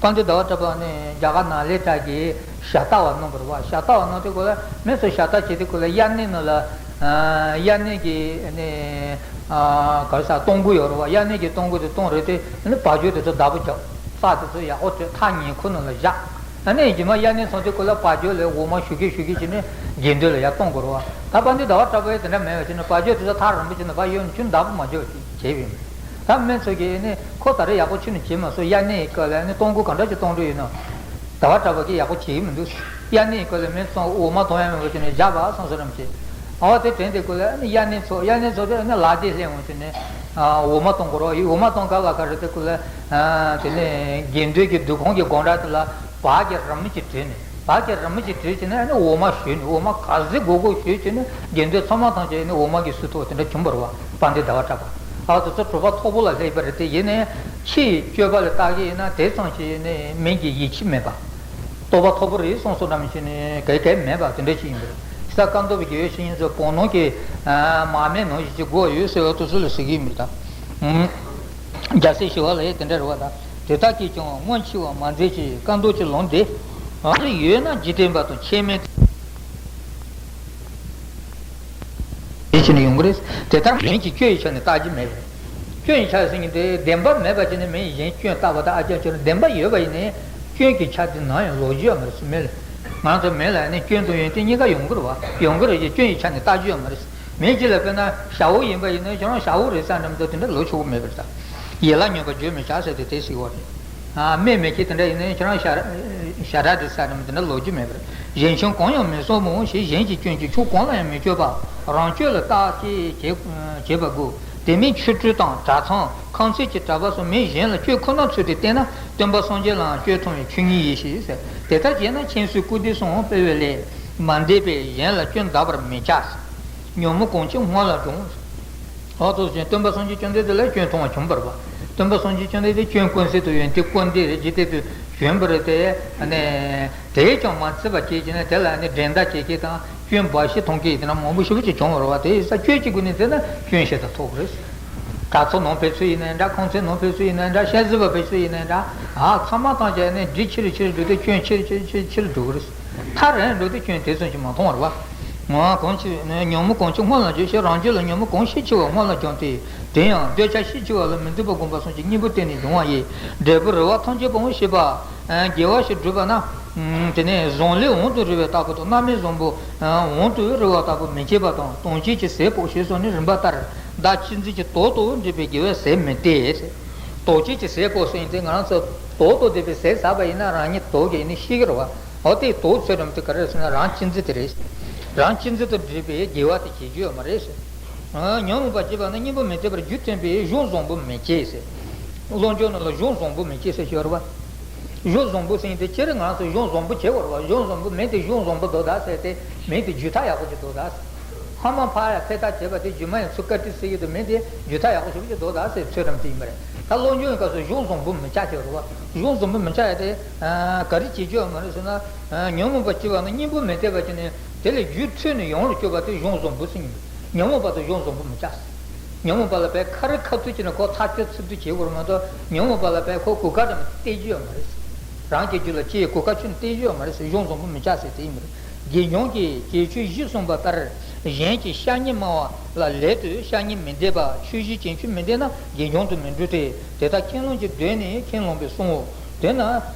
དཔལ་ལྡན་ཟླ་བ་གྲགས་པ་ནི་རྒྱ་གར་ནཱ་ལེནྡྲ་གི་ཞབས་བཏགས་པ་གནང་བ་རེད་བ། ཞབས་བཏགས་པ་གནང་དུས་སྐབས་ལ་མི་ཚོ་ཞབས་བཏགས་བྱེད་དུས་སྐབས་ལ་དབྱར་གནས་ནང་ལ། དབྱར་གནས་ཀྱི་ནི། ག་རེ་ཟ་སྟོང་ཁུ་ཡོད་རེད་བ། དབྱར་གནས་ཀྱི་སྟོང་ཁུ་དེ་བཏང་རེད་དེ་ནི་བ་ཅོ་དེ་ཚོ་བདག་པོ་རྒྱབ། རྩྭ་དེ་ཚོ་ཡག་པོ་བྲིས་ཐག་ཉེ་ཁུ་ནང་ལ་བཞག་ཨ་ནི་རྗེས་མ་དབྱར་གནས་ཚང་དུས་སྐབས་ལ་བ་ཅོ་ལས་འོ་མ་ཞུ་གི་ཞུ་གི་བྱས་ནས་དགེ་འདུན་ལ་ཡར་གཏོང་དགོས་རེད་བ། ད་དཔལ་ལྡན་ཟླ་བ་གྲགས་པས་དེ་འདྲ་མེད་པ་བྱས་ནས་བ་ཅོ་དེ་ཚོ་ཐག་རིང་པོ་བྱས་ནས་ཕར་གཡུགས་ནས་ཁྱོན་བདག་པོ་མ་རྒྱབ་བྱས་བྱས་པ་ཡིན། ད་སྨན་ཚོ་གིས་ནི་ཁོ་ད་རེས་ཡག་པོ་ཁྱོན་ནས་བྱས་མ་སོང་། དབྱར་གནས་ཡི་སྐབས་ལ་ནི་སྟོང་ཁུ་ག་འདྲ་ཅིག་གཏོང་འདོད་ཡོད་ན། ཟླ་བ་གྲགས་པ་གིས་ཡག་པོ་བྱེད་ཀྱི་མི་འདུག་དབྱར་གནས་ཡི་སྐབས་ལ་སྨན་ཚོ་འོ་མ་གཏོང་ཡ་མེད་པ་བྱས་ནས་བཞག་པ་སོང་ས་རམ་བྱས། ཨ་བ་དེ་དྲན་དེ་སྐབས་ལ་ནི་དབྱར་གནས་ཚོ་དབྱར་གནས་ཚོ་དེ་ནི་ལ་དེ་སླེབས་འོང་བྱས་ནས་འོ་མ་གཏོང་དགོས་རེད་བ། འོ་མ་གཏོང་ག་ལ་ག་རེད་དེ་སྐབས་ལ་དེ་ནས་དགེ་འདུན་གྱི་འདུ་ཁང་གི་སྒོ་འགྲམ་དེ་ལ་བག་གི་རི་མོ་ཅིག་བྲིས་ནས། བག་གི་རི་མོ་ཅིག་བྲིས་བྱས་ནས་ཨ་ནི་འོ་མ་བཞོས་ནས་འོ་མ་ག་ཚོད་དགོས་དགོས་བཞོས་བྱས་ནས་དགེ་འདུན་ཚང་མ་ཐམས་ཅད་ཨ་ནི་འོ་མ་གིས་བསུ་ཐུབ་པ་དེ་འདྲ་བྱུང་བ་རེད་བ། དཔལ་ལྡན་ཟླ་བ་གྲགས་པ། ཨ་དེ་ཚོ་གྲུབ་པ་མཐོ་པོ་ལ་སླེབས་པ་རེད་དེ། ཡིན་ནའི་ཕྱིའི་སྤྱོད་པ་ལ་བལྟ་གི་ཡིན་ན་དེ་ཙམ་ཞིག་ནི་མིང་གི་ཡིད་ཆེས་མེད་པ། རྟོགས་པ་མཐོ་པོ་རེད་གསུངས་སོ་ནམ་ཞིག་ནི་གལ་གལ་མེད་པ་དེ་འདྲ་ཞིག་ཡིན་པ་རེད། ས་ཀ་མདོ་བའི་དགེ་བའི་བཤེས་གཉེན་ཚོ་བོད་ནང་གི་མར་མེ་ནང་བཞིན་གྱི་དགོས་ཡོད་ཟེར་བ་དེ་ཚོ་ལ་ཟེར་གི་ཡིན་པ་རེད་ད། རྒྱལ་སྲས་ཞི་བ་ལྷ་ཡིས་དེ་འདྲ་རེད་བ་ད། དེ་དག་གིས་ཀྱང་སྔོན་ཆད་པ་མ་མཛད་ཅིག་ཀ་མདོ་གི་ལུང་འདི། ཡོད་ན་འཇིག་རྟེན་པ་དང་ཁྱད་མེད་དེ་བྱས་ནས་ཡོང་གི་རེད། དེ་ལྟར་མིང་གི་སྐྱོན་ཡི་ཆ་ནས་བརྟག་རྒྱུ་མེད་པ་རེད། སྐྱོན་ཡི་ཆ་ཟེར་མཁན་དེ་བདེན་པ་མེད་པ་བྱས་ནས་མིང་གཞན་སྐྱོན་བཏགས་པ་དང་ཨ་ཅག་ཁྱོད་ནི་བདེན་པ་ཡོད་པ་ཡིན་ནའི་སྐྱོན་གྱི་ཆ་དེ་ནམ་ཡང་ལོག་རྒྱུ་ཡོད་མ་རེད་ཟེར་མེད་ལ། ང་ཚོ་མི་ལ་ནི་སྐྱོན་དང་ཡོན་ཏན་གཉིས་ཀ་ཡོང་གི་རེད་བ། ཡོང་གི་རེད་ཅེས་སྐྱོན་གྱི་ཆ་ནས་བལྟ་རྒྱུ་ཡོད་མ་རེད། མི་གཅིག་ལ་དཔེར་ན་ཞ་བོ་ཡིན་པ་ཡིན་ན་ཁྱོད་རང་ཞ་བོ་རེད་བསམ་འདྲ་མི་འདུག་དེ་འདྲ་ལོ་ཆོག་གི་མེད་པ་རེད་ད། ཡིད་ལ་ཉོན་པ་བརྗོད་མི་བྱ་ཟེར་དེ་དེ་ཟེར་བ་རེད། ཨ་སྨད་མི་གཅིག་དེ་འདྲ་ཡིན་ན་ཁྱོད་རང་ཞ་ཞ་དྲག་རེད་བསམ་འདྲ་མི་འདུག་དེ་འདྲ་ལོ་རྒྱུས་མེད་པ་རེད། གཞན་ཆོས་གང་ཡང་མི་གསུང་མོ་ཞེས་གཞན་གྱི་སྐྱོན་གྱིས་ཆོས་གང་ལ་ཡང་མི་སྤྱོད་པ། རང་སྤྱོད་ལ་བརྟག་དཔྱད་བྱེད་བྱེད་པ་དགོས། དེ་མིན་ཆོ་འཕྲུལ་དང་གྲྭ་ཚང་ཁང་ཚན་གྱི་གྲྭ་པ་སོགས་མི་གཞན་ལ་སྤྱོད་ཁོ་ན་ཚུལ་དུ་བསྟེན་ན་སྟོན་པ་སངས་རྒྱས་ལའང་སྤྱོད་མཐོང་བའི་ཆོས་ཉིད་ཡིན་ཞེས་ཟེར། དེ་ལྟར་བྱས་ན་མཁྱེན་བརྩེ་སྐུར་འདེབས་གསུམ་སྤེལ་བའི་ལས་མ་འདས་པས་གཞན་ལ་སྐྱོན་གདགས་པར་མི་བྱ། ཉོན་མོངས་གང་ཆེ་སྔོན་ལ་སྦྱོང་། འོ་ཐུགས་རྗེ་ཆེ། སྟོན་པ་སངས་རྒྱས་བཅོམ་ལྡན་འདས་ལ་སྐྱོན་མཐོང་བ་བྱུང་བ་རེད་པ། སྟོན་པ་སངས་རྒྱས་བཅོམ་ལྡན་འདས་སྐྱོན་ཀུན་ཟད་དུ་ཡོན་ཏན་ཀུན་ལྡན་རེད་ཅེས་དེ་དུས་བྱོན་པ་རེད་དེ། ཨ་ནི་དེས་ཀྱང་མ་ཚིམ་པ་བྱས་ཀྱི་ནི་དེ་ལ་ནི་འགྲན་ཟླ་བྱེད་མཁན་དང་སྐྱོན་འབའ་ཞིག་མཐོང་མཁན་དེ་འདྲ་མང་པོ་ཞེ་པོ་ཅིག་བྱུང་བ་རེད་པ། དེ་ཡིན་ཙང་སྐྱོན་གཅིག་པུ་ནི་བཙལ་ན་སྐྱོན་ཞེ་དྲག་ཐོབ་ཀྱི་རེད། གྲྭ་ཚང་ནང་ཕེབས་ཚུལ་ཡིན་ནའི་འདྲ། ཁང་ཚན་ནང་ཕེབས་ཚུལ་ཡིན་ནའི་འདྲ། ཤ་ཟི་བ་ཕེབས་ཚུལ་ཡིན་ནའི་འདྲ། ཨ་ཚང་མ་ཐམས་ཅད་ནི་འདི་ཕྱིར་ཕྱིར་འགྲོ་དུས་སྐྱོན་ཕྱིར་ཕྱིར་ཕྱིར་ཕྱིར་འགྲོ་གི་རེད། ཐག་རིང་འགྲོ་དུས་སྐྱོན་དེ་ཙམ་ཞིག་མ་མཐོང་བ་རེད་པ། ངོ་བོ་གང་ཆེ་ཉོན་མོངས་གང་ཆེ་སྔོན་ལ་འཇུག་ཞེས་རང་རྒྱུད་ལ་ཉོན་མོངས་གང་ཤས་ཆེ་བ་སྔོན་ལ་སྦྱོང་སྟེ། དེ་ཡང་འདོད་ཆགས་ཤས་ཆེ་བ་ལ་མི་འདོད་པ་བསྒོམ་པ་སོགས་ཀྱི་གཉེན་པོ་བརྟེན་ནས་འབྱུང་བ་ཡིན། འབྲས་བུ་རེ་བ་ཐམས་ཅད་པོ་ཞེས་པ། དགེ་བ་ཞིག་བསྒྲུབས་པ་ན། དེ་ནས་བཟང་ལས་འོག་ཏུ་རེ་བ་ལྟ་བུ་དང་རྣམ་སྨིན་བཟང་པོ་འོག་ཏུ་རེ་བ་ལྟ་བུ་མི་བྱེད་པ་དང་། དོན་བྱེད་ཀྱི་ཟས་སྤོགས་ཞེས་སོགས་ནི་རིམ་པ་ལྟར་བདག་གཅེས་འཛིན་གྱི་དོག་ཏུ་འདྲེས་པའི་དགེ་བའི་ཟས་མི་སྟེར། དོག་བྱེད་ཀྱི་ཟས་སྤོགས་ཟེར་ཡིན་ཏེ་ང་རང་ཚོ་དོག་ཏུ་འདྲེས་པའི་ཟས་ཟ་བ་ཡིན་ན་རང་ཉིད་དོག་གི་ནི་ཤི་གི་རེད་པ། འོ་དེ་དོག་ཚོད་རམ་དེ་ག་རེ་ཟེར་ན་རང་གཅེས་འཛིན་དེ་རེད། རང་གཅེས་འཛིན་དུ་འདྲེས་པའི་དགེ་བ་དེ་བྱེད་རྒྱུ་ཡོད་མ་རེད་ཟེར། ཨ་ཉོན་མོངས་པ་བྱེད་པ་ན་གཉེན་པོ་མི་འདོད་པར་རྒྱུ་མཐུན་པའི་གཞུང་བཟང་པོ་མི་བྱེད་ཟེར། བློ་སྦྱོང་ནང་ལ་གཞུང་བཟང་པོ་མི་བྱེད་ཟེར་ཞུ་བ་རེད་པ། གཞུང་བཟང་པོ་ཟེར་ཡིན་དེ་སྤྱིར་ང་ཚོ་གཞུང་བཟང་པོ་བྱེད་དགོས་རེད་པ། གཞུང་བཟང་པོ་མིང་དེ་གཞུང་བཟང་པོ་འདུག་ད་ཟེར་ཏེ་མིང་དེ་བརྗོད་ཐབས་ཡག་པོ་ཅིག་འདུག་ད་ཟེར། ཕ་མ་ཕ་ཡ་ཕེ་ཐག་བྱེད་པ་དེ་རྒྱུ་མ་ཡིན་ཚུལ་བཀའ་དྲིན་ཟེར་གྱི་འདུག་མིང་དེ་བརྗོད་ཐབས་ཡག་པོ་ཞིག་ཅིག་འདུག་ད་ཟེར་ཚོད་རམ་དེ་ཡིན་པ་རེད། ད་བློ་སྦྱོང་གི་སྐབས་སུ་གཞུང་བཟང་པོ་མི་བྱ་ཟེར་བ་རེད་པ། གཞུང་བཟང་པོ་མི་བྱ་ཡ་དེ་ག་རེ་བྱེད་རྒྱུ་ཡོད་མ་རེད་ཟེར་ན། ཉོན་མོངས་པ་བྱེད་པ་ན་གཉེན་པོ་མི་འདོད་པ་བྱས་ནས་དེ་ལས་རྒྱུ་འཐུས་ནས་ཡོངས་ལ་སྤྱོད་པ་དེ་གཞུང་བཟང་པོ་ཟེར་ཡིན། ཉོན་མོངས་པ་དང་གཞུང་བཟང་པོ་མི་བྱ་ཟེར། ཉོན་མོངས་པ་ལ་བས་ཁ་རི་ཁ་ཐུག་བྱས་ནས་ཁོ་ཐག་གཅོད་ཚིག་ཐུག་བྱེད་དགོས་རེད་མ་གཏོགས། ཉོན་མོངས་པ་ལ་བས་ཁོ་གོ་སྐབས་ཙམ་སྟེར་རྒྱུ་ཡོད་མ་རེད་ཟེར། རང་གི་རྒྱུད་ལ་སྐྱེ་ཡི་གོ་སྐབས་ཁྱོན་སྟེར་རྒྱུ་ཡོད་མ་རེད་ཟེར། གཞུང་བཟང་པོ་མི་བྱ་ཟེར་དེ་ཡིན་པ་རེད། དགེ་སྦྱོང་གིས་དགེ་ཆོས་བཞི་གསུངས་པ་ལྟར་གཞན་གྱི་བཤགས་སྙེན་སྨྲ་བ་ལ་ལས་དུ་བཤགས་སྙེན་མི་འདེབས་པ། ཆོས་བཞི་བྱེད་ཆོས་མི་འདེབས་ན་དགེ་སྦྱོང་དུ་མི་འགྲོ་སྟེ། དེ་ལྟར་ཁས་བླངས་ཀྱི་དོན་ནི་ཁས་བླངས་པས་གསུངས་འོ། དེས་ན་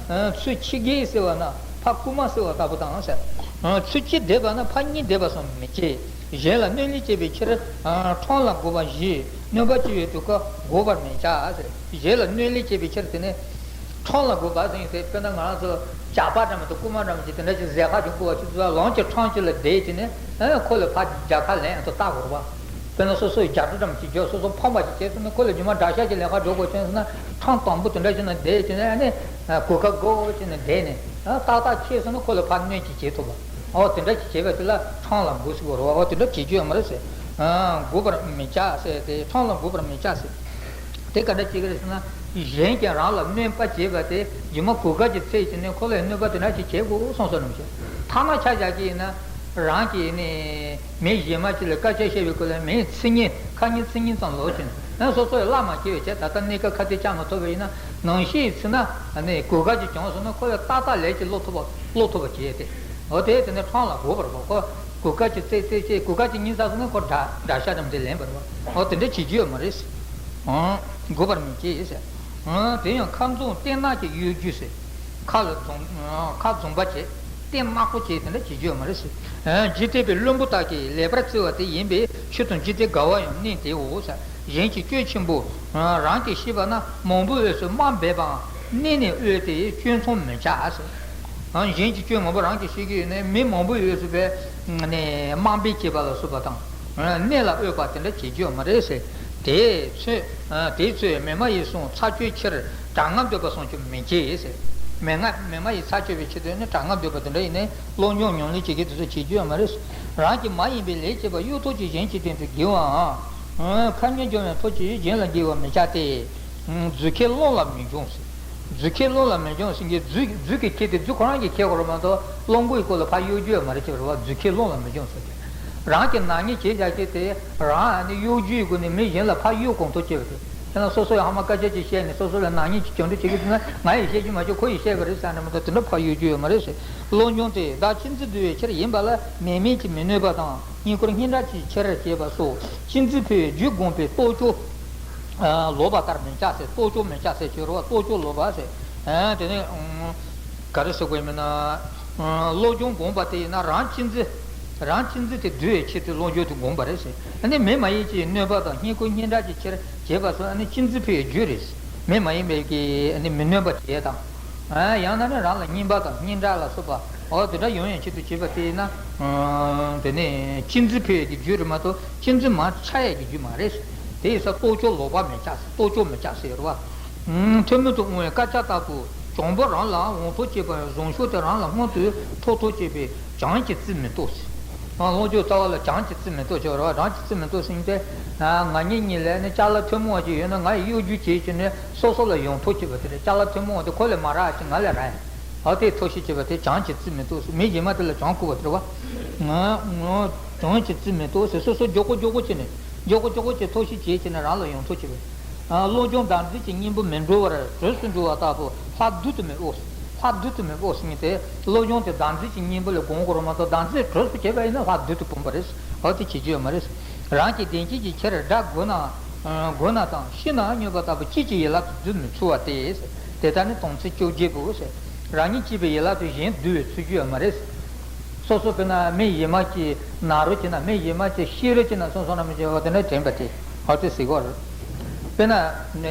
ཚུལ་ཁྱི་རྒན་ཟེར་བ་ན་ཕ་རྐུན་མ་ཟེར་བ་ལྟ་བུ་དང་ཟེར། ཚུལ་ཁྱི་འདེབས་པ་ན་ཕ་གཉིས་འདེབས་པ་སོགས་མི་བྱེད། གཞན་ལ་གནོད་ལན་བྱེད་པའི་ཕྱིར་ཁྲམ་ལ་འགོག་པ་བཞི། གནོད་པ་བྱེད་པའི་དུས་སྐབས་འགོག་པར་མི་བྱ་ཟེར། གཞན་ལ་གནོད་ལན་བྱེད་པའི་ཕྱིར་དེ་ནི། ཁྲམ་ལ་འགོག་པ་ཟེར་ཡིན་ཏེ་དཔེར་ན་ང་རང་ཚོ་ཇག་པ་འདྲ་མི་འདུག་རྐུན་མ་འདྲ་མི་ཅིག་དེ་འདྲ་ཅིག་ཟས་ཁ་ཅིག་རྐུ་བ་ཅིག་ཚོ་ལམ་གྱི་ཁྲམ་ཅིག་ལ་བསྡད་དེ་ནི་ཁོ་ལ་ཕར་རྒྱལ་ཁ་ལེན་ཡང་དུ་བལྟ་དགོས་རེད་པ། དཔེར་ན་སོ་སོའི་རྒྱག་གྲབས་འདྲ་མི་ཅིག་བརྒྱབ། སོ་སོ་ཕམ་པ་ཅིག་བྱས་སོང་ན་ཁོ་ལ་རྗེས་མ་དགྲ་ཤ་ཅིག་ལེན་ག་འགྲོ་དགོས་བྱུང་སོང་ན་ཁྲམ་དང་པོ་དེ་འདྲ་ཅིག་ན་བསྡད་དེ་ནི་ཨ་ནི་གོ་སྐབས་བགོ་བོ་ཅིག་ནི་བསྡད་ནི་ཏག་ཏག་ཁེལ་སོང་ན་ཁོ་ལ་ཕར་གནོད་ཅིག་བྱེད་ཐུབ་པ། ཨོ་དེ་འདྲ་ཅིག་བྱས་པ་དེ་ལ་ཁྲམ་ལ་འགོག་ཟེར་གོ་རེད་པ། ཨོ་དེ་འདྲ་བྱེད་རྒྱུ་ཡོད་མ་རེད་ཟེར། འགོག་པར་མི་བྱ་ཟེར་ཏེ་ཁྲམ་ལ་འགོག་པར་མི་བྱ་ཟེར། དེ་ག་འདྲ་བྱེད་ཀྱི་རེད་ཟེར་ན། གཞན་གྱིས་རང་ལ་གནོད་པ་བྱས་པ་དེ་རྗེས་མ་གོ་སྐབས་ཀྱི་ཚད་ཀྱིས་ནི་ཁོ་ལ་གནོད་པ་དེ་འདྲ་ཞིག་བྱེད་དགོས་གསུངས་སོ་ནམ་ཞེས། ཐ་ན་ཆ་བཞག་གི་ཡིན་ན། རང་གིས་ནི་མི་གཞན་མ་ཅིག་ལ་སྐད་ཆ་བཤད་པའི་སྐོར་ལ་མིའི་མཚན་སྙན་ཁ་ཉིན་མཚན་སྙན་ཙམ་ལོག་ཕྱིན་ན་སོ་སོ་ཡི་བླ་མ་སྐྱེ་བའི་ཆེད་ད་ལྟ་གནས་སྐབས་ཁ་གཏད་བཅག་མ་ཐུབ་པ་ཡིན་ན་ནང་ཤེས་ཡིན་ན་ནི་གོ་སྐབས་ཀྱི་བྱུང་སོང་ན་ཁོ་ལ་ཏག་ཏག་ལས་ཀྱི་བློ་ཐུབ་པ་བློ་ཐུབ་པ་བྱས་ཏེ། འོ་དེ་དེ་ནས་ཁྲམ་ལ་འགོག་པར་བྱ། ཁོ་གོ་སྐབས་ཀྱི་ཚད་ཚད་ཅེས་གོ་སྐབས་ཀྱི་ཉིན་ས་སོང་ན་ཁོ་དགྲ་དགྲ་ཤ་དམ་དེ་ལེན་པར་བྱ། འོ་དེ་འདྲ་བྱེད་རྒྱུ་ཡོད་མ་རེད། འགོག་པར་མི་བྱེད་ཟེར། དེ་ཡང་ཁ་འཛུམ་སྟེ་ནག་གི་གཡོ་སྒྱུ་ཟེར། ཁ་ལ་འཛུམ་ཁ་འཛུམ་པ་བྱེད། སྟེ་ནག་པོ་བྱེད་དེ་འདྲ་བྱེད་རྒྱུ་ཡོད་མ་རེད་ཟེར། འཇིག་རྟེན་པའི་བླུན་པོ་དག་གིས་ལེགས་པར་བརྩི་བ་དེ་ཡིན་པས་ཆོས་དང་འཇིག་རྟེན་དགའ་བ་ཡང་གནས་དེའོ་ཟེར། གཞན་གྱི་སྐྱོན་ཆེན་པོ་རང་གིས་ཤེས་པ་ན་མང་པོའི་འོས་སུ་དམའ་འབེབས་པའང་གནས་ནས་འོས་ཏེ་སྐྱོན་མཚུངས་མི་བྱ་ཟེར། གཞན་གྱི་སྐྱོན་མང་པོ་རང་གིས་ཤེས་ཀྱི་ཡོད་ནས་མི་མང་པོའི་འོས་སུ་བས་དམའ་འབེབས་བྱེད་པ་ལ་སོགས་པ་དང་། གནས་ལ་འོས་པ་དེ་འདྲ་བྱེད་རྒྱུ་ཡོད་མ་རེད་ཟེར། དེས་ཚོད་དེས་ཚོད་མི་སྨྲ་ཡི་གསུང་ཚར་གཅོད་ཕྱིར་དྲག་སྔགས་འདོད་པ་གསུང་ཆོས་མི་བྱེད་ཟེར། མི་སྨྲ་མི་སྨྲ་ཡི་ཚར་གཅོད་པའི་ཆེད་དུ་ནི་དྲག་སྔགས་འདོད་པ་དེ་འདྲ་ཡིན་ནས་བློ་སྦྱོང་ཉམས་ལེན་བྱེད་མཁན་དེ་ཚོ་བྱེད་རྒྱུ་ཡོད་མ་རེད། རང་གི་མ་ཡིན་པའི་ལས་བྱེད་པ་གཡོ་ཐབས་ཀྱིས་གཞན་གྱི་དོན་དུ་དགེ་བའམ། ཁ་ཉེས་སྦྱོང་བའི་ཐབས་ཀྱིས་གཞན་ལ་དགེ་བ་མི་བྱ་སྟེ། རྫུས་ཁས་བློ་ལ་མི་འབྱུང་ཟེར། རྫུས་ཁས་བློ་ལ་མི་འབྱུང་ཟེར་གྱི་རྫུས་རྫུས་ཀྱི་ཁས་དེ་རྫུས་ཁོ་རང་གི་ཁས་གོ་ར་མ་གཏོགས་བློ་མགོའི་སྐོར་ལ་ཕར་གཡོ་སྒྱུ་ཡོད་མ་རེད་ཅེས་པ་རེད་བ། རྫུས་ཁས་བློ་ལ་མི་འབྱུང་ཟེར་ཏེ། རང་གི་ནག་ཉེས་བྱས་བཞག་ཀྱི་དེ་རང་ནི་གཡོ་སྒྱུའི་སྒོ་ནས་མི་གཞན་ལ་ཕར་གཡོ་གོང་ཐོས་བྱེད་པ་རེད། དེ་ན་སོ་སོ་ཡང་ཧ་མ་སྐད་ཆ་ཅིག་བཤད་ནས་སོ་སོ་ལ་ནག་ཉེས་ཅིག་བྱུང་འདྲ་བྱེད་ཀྱི་འདུག་ན་ང་ཡིས་བཤད་རྒྱུ་མ་བྱུང་ཁོ་ཡིས་བཤད་པ་རེད་བསམ་ནས་མ་གཏོགས་དེ་འདྲ་ཕར་གཡོ་རྒྱུ་ཡོད་མ་རེད་ཟེར། བློ་སྦྱོང་དེ་བདག་གཅེས་འཛིན་བསྡུ་བའི་ཕྱིར་ཡིན་པ་ལ་མེད་མིན་གྱི་མི་གནོད་པ་དང་། རྙེད་བཀུར་སྙན་གྲགས་ཀྱི་ཕྱིར་བྱེད་པ་སོགས་གཅེས་འཛིན་ཕུལ་བའི་རྒྱུ་བསྒོམས་པའི་ལྟོ་ཅོག་ལོག་པ་ལྟར་མི་བྱ་ཟེར། ལྟོ་ཅོག་མི་བྱ་ཟེར་ཞུ་རོགས། ལྟོ་ཅོག་ལོག་པ་ཟེར། དེ་ནས་ག་རེ་ཟེར་དགོས་མིན་ན། བློ་སྦྱོང་སྒོམ་པ་དེ་ཡིན་ན་རང་གཅེས་འཛིན། རང་གཅེས་འཛིན་དེ་བསྡུ་བའི་ཆེད་དུ་བློ་སྦྱོང་དེ་སྒོམ་པ་རེད་ཟེར། ཨ་ནི་མི་མ་ཡིན་གྱི་གནོད་པ་དང་བསྙེན་བཀུར་སྙན་གྲགས་ཀྱི་ཕྱིར་བྱེད་པ་སོགས་ཨ་ནི་གཅེས་འཛིན་ཕུལ་བའི་རྒྱུ་རེད། མི་མ་ཡིན་པའི་གི་ཨ་ནི་མི་གནོད་པ་བྱེད་དང་། ཡང་ན་ནི་རང་ལ་བསྙེན་པ་དང་སྙན་གྲགས་ལ་སོགས་པ་འོ་དེ་འདྲ་ཡོང་ཡང་ཆེད་དུ་བྱེད་པ་དེ་ཡིན་ན། དེ་ནི་གཅེས་འཛིན་ཕུལ་བའི་གི་རྒྱུ་རེད་མ་གཏོགས་གཅེས་འཛིན་མར་ཆག་ཡས་ཀྱི་རྒྱུ་མ་རེད། དེ་ཡིན་ཙང་ལྟོ་ཅོག་ལོག་པ་མི་བྱ་ཟེར། ལྟོ་ཅོག་མི་བྱ་ཟེར་བ། ཐུན་མོང་དུ་འོང་བའི་དཀར་ཆག་ལྟ་བུ། གྱོང་པོ་རང་ལ་འོང་ཐོག་བྱེད་པ་བཟང་ཤོས་དེ་རང་ལ་སྔོན་དུ་ཕོག་ཐོག་བྱེད་པའི་བྱང་གི་རྩིས་མི་གཏོགས་ཟེར། ལོངས་སྤྱོད་རྩ་བ་ལ་བྱང་གི་རྩིས་མི་གཏོགས་ཟེར་བ་རེད་བ། བྱང་གི་རྩིས་མི་གཏོགས་ཟེར་ཏེ། ང་གཉིས་གཉིས་ལས་ནི་ཅ་ལག་ཐུན་མོང་བ་ཅིག་ཡོད་ན་ང་ཡི་གཡོ་སྒྱུ་བྱེད་ཀྱི་ནི་སོ་སོ་ལ་ཡོང་ཐོག་བྱེད་པ་དེ་རེད། ཅ་ལག་ཐུན་མོང་བ་དེ་ཁོ་ལས་མ་རག་ཅིག་ང་ལས་རག་ཡ། འོ་དེ་ཐོག་ཤེས་བྱེད་པ་དེ་བྱང་གི་རྩིས་མི་གཏོགས་ཟེར། མི་གཞན་མ་དེ་ལ་གྱོང་བསྐུར་བ་དེ་རེད་བ། བྱང་གི་རྩིས་མི་གཏོགས་ཟེར། སོ་སོ་མགྱོགས་པོ་མགྱོགས་པོ་བྱས་ནས་མགྱོགས་པོ་མགྱོགས་པོ་བྱས་ཐོག་ཤེས་བྱེད་ཀྱི་ནི་རང་ལ་ཡོང་ཐོག་བྱེད་པ། བློ་སྦྱོང་བདག་འཛིན་གྱི་གཉེན་པོ་མི་འགྲོ་བར་གྲོས་སུ་འགྲོ་བ་ལྟ་བུ་ལྷག་བསྡུས་དུ་མི་དབོ། ལྷག་བསྡུས་དུ་མི་དབོ་ཟེར་མཁན་དེ་བློ་སྦྱོང་དེ་བདག་འཛིན་གྱི་གཉེན་པོ་ལ་དགོངས་དགོས་རེད་མ་གཏོགས་བདག་འཛིན་གྲོས་སུ་བྱས་པ་ཡིན་ན་ལྷག་བསྡུས་དུ་སྤུངས་པ་རེད། འོ་དེ་བྱེད་རྒྱུ་ཡོད་མ་རེད། རང་གི་བདེ་སྐྱིད་ཀྱི་ཕྱིར་དགྲ་རྒོལ་ན། རྒོལ་ན་དང་ཤི་ན་སྨྱོན་པ་ལྟ་བུ་ཅི་ཅིག་ཡན་ལག་ཏུ་བསྡུ་མི་ཚུགས་པ་སྟེ། དེ་ལྟར་ནི་དོང་ཙེ་བཅོ་བརྒྱད་པོ་ཟེར། རང་ཉིད་སྐྱིད་པའི་ཡན་ལག་ཏུ་གཞན་བསྡུ་བའི་ཚུལ་རྒྱུ་ཡོད་མ་རེད། སོ་སོ་དཔེར་ན་མི་གཞན་མ་གཅིག་ན་རོ་བྱེད་ན་མི་གཞན་མ་གཅིག་ཤི་རོ་བྱེད་ན་སོང་སོང་ན་མི་བྱེད་པ་དེ་འདྲ་དྲན་པ་དེ་ཧ་དེ་ཟེར་གོ་རེད། དཔེར་ན་ནས་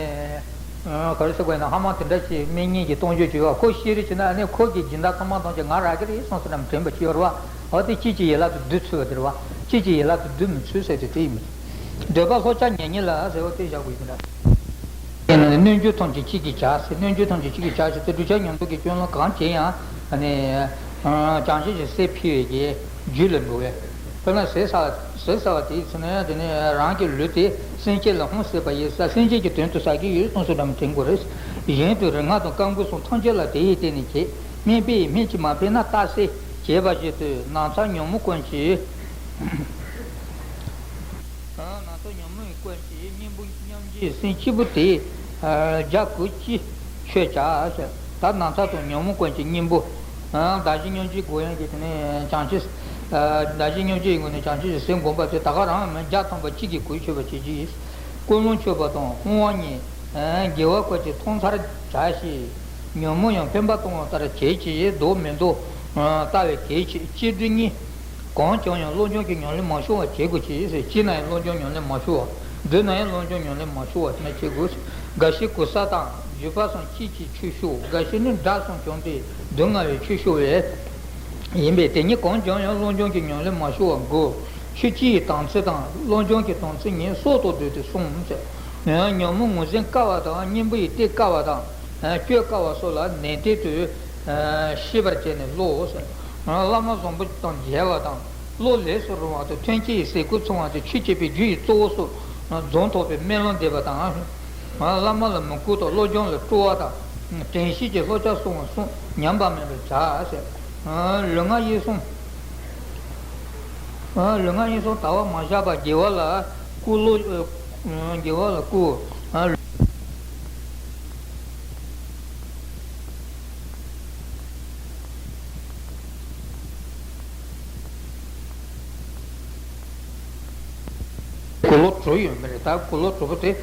ག་རེ་ཟེར་དགོས་ན་ཧ་མ་དེ་འདྲ་ཞིག་མི་གཉིས་ཀྱི་གཏོང་རྒྱུ་བྱེད་པ་ཁོ་ཤི་རོ་བྱེད་ན་ཨ་ནི་ཁོ་གི་སྦྱིན་བདག་ཚང་མ་གཏོང་རྒྱུ་ང་རག་གི་རེད་སོང་སོང་ན་མི་དྲན་པ་ཅིག་ཡོད་རེད་བ། ཧ་དེ་ཅི་ཅི་ཡན་ལག་ཏུ་བསྡུ་ཚུལ་བ་དེ་རེད་བ། ཅི་ཅི་ཡན་ལག་ཏུ་བསྡུ་མི་ཚུལ་ཟེར་དེ་དེ་ཡིན་མི། འདོད་པ་ལྷོ་བྱ་ཉེ་ཉེ་ལ་ཟེར་བ་དེ་བཞག་དགོས་ཡིན་འདྲ། གནོད་འགྱུར་ཐམས་ཅད་གཅིག་གིས་བྱ་ཟེར། གནོད་འགྱུར་ཐམས་ཅད་གཅིག་གིས་བྱ་ཟེར་ཏེ་བསྒྲུབ་བྱ་ཉོན་མོངས་ཀྱི་སྐྱོན་ལ་གང་བྱེད་ཡང་ནི་བྱང་ཆུབ་ཀྱི་སེམས་འཕེལ་བའི་རྒྱུ་ལ་འགྲོ་བས། དཔེར་ན་ཟས་ཟ་བ་ཟས་ཟ་བ་དེའི་ཚེ་ན་དེ་ནི་རང་གི་ལུས་དེ་སེམས་ཅན་ལ་ཧོན་ཟེར་བ་ཡིན་ས་སེམས་ཅན་གྱི་དོན་དུ་ཟ་གི་ཡོད་སོང་སོ་འདྲ་མི་དྲན་དགོས་རེད། གཞན་དུ་རིག་སྔགས་དང་བསྐང་བཀུར་སོགས་ཐམས་ཅད་ལ་དེ་ཡིས་བརྟེན་ནས་བྱེད། སྨན་པས་སྨན་གྱིས་མ་ཕན་ན་རྟགས་གསལ་བྱེད་པ་བཞིན་དུ་ནམ་མཁའ་ཉོན་མོངས་ཀུན་གྱི། ནམ་མཁའ་ཉོན་མོངས་ཀུན་གྱི་གཉེན་པོ་སྙོམས་འཇུག་སེམས་སྐྱིད་པོ་དེ། རྒྱ་གུ་ཅི་ཆོད་བྱ་ཟེར། ད་ནམ་མཁའ་དང་ཉོན་མོངས་ཀུན་གྱི་གཉེན་པོ། བདག་གཞན་སྙོམས་འཇུག་སྒོ་ཡང་གི་དེ་ནས་བྱང་ཆུབ། བདག་གཞན་སྙོམས་འཇུག་ཡི་སྒོ་ནས་བྱང་ཆུབ་ཀྱི་སེམས་བསྒོམ་པ་དེ་ད་ག་རང་མི་བརྒྱ་ཐམ་པ་གཅིག་གིས་གུས་ཆོད་པར་བྱེད་ཀྱི་ཡིན། ཀུན་སློང་ཆོད་པ་དང་སྤོང་བ་གཉིས། དགེ་བ་ཀུན་གྱི་མཐོང་ཚར་བྱ་ཞིང་། ཉོན་མོངས་ཡང་ཕན་པ་གཏོང་བ་ལྟར་བྱེད་ཅིང་ལྡོག་མི་ལྡོག་ལྟ་བའི་གལ་ཆེ། སྐྱེ་དུས་གཉིས། གང་བྱུང་ཡང་བློ་སྦྱོང་གི་ཉམས་ལེན་མ་ཤོར་བ་བྱེད་དགོས་ཀྱི་ཟེར། སྐྱེས་ན་ཡང་བློ་སྦྱོང་ཉམས་ལེན་མ་ཤོར་བ། འབྲིང་ན་ཡང་བློ་སྦྱོང་ཉམས་ལེན་མ་ཤོར་བ་ཞིག་ན་བྱེད་དགོས། རྒ་ཤི་གོལ་ས་དང་རྒྱུས་པ་སོགས་ཆོས་ཀྱི་ཆོས་ཤོག་རྒ་ཤི་ནི་དགྲ་གསུམ་བྱུང་སྟེ་སྡུག་བསྔལ་བའི་ཆོས་ཤོག་བས། ཡིན་པས་དེ་གཉིས་གང་བྱུང་ཡང་བློ་སྦྱོང་གི་ཉམས་ལེན་མ་ཤོར་བ་དགོས། ཆོས་སྤྱི་ཡི་དམ་ཚིག་དང་བློ་སྦྱོང་གི་དམ་ཚིག་ཉིད་སྲོག་ཏུ་བསྡུས་ཏེ་གསུངས་ཟེར། ཉོན་མོངས་ངོས་འཛིན་དཀའ་བ་དང་གཉེན་པོ་ཡི་གཏད་དཀའ་བ་དང་། སྤྱོད་དཀའ་བ་སོགས་ལ་ནན་ཏན་དུ་ཤེས་པར་བྱས་ནས་བློ་ཟེར། བླ་མ་བཟང་པོ་དང་མཇལ་བ་དང་། བློ་ལས་སུ་རུང་བ་དང་མཐུན་རྐྱེན་གྱི་ཟས་གོས་འཚོང་བ་དང་ཆོས་བྱེད་པའི་རྒྱུ་ཡི་གཙོ་བོ་སོགས་རྫོགས་ཐོབ་པའི་སྨོན་ལམ་འདེབས་པ་དང་། བླ་མ་ལ་མོས་གུས་དང་བློ་སྦྱོང་ལ་སྤྲོ་བ་དང་། དྲན་ཤེས་ཀྱིས་བསླབ་བྱ་སྲུང་བ་གསུམ་ཉམས་པ་མེད་པར་བྱ་ཟེར། ལུས་ངག་ཡིད་གསུམ། ལུས་ངག་ཡིད་གསུམ་དལ་བར་མ་བཞག་པར་དགེ་བ་ལ་བསྐུལ་ལོ། དགེ་བ་ལ་བསྐུལ། གུ་ལོ་དྲུག་ཡོད་མི་རེད། ད་གུ་ལོ་དྲུག་པོ་དེ་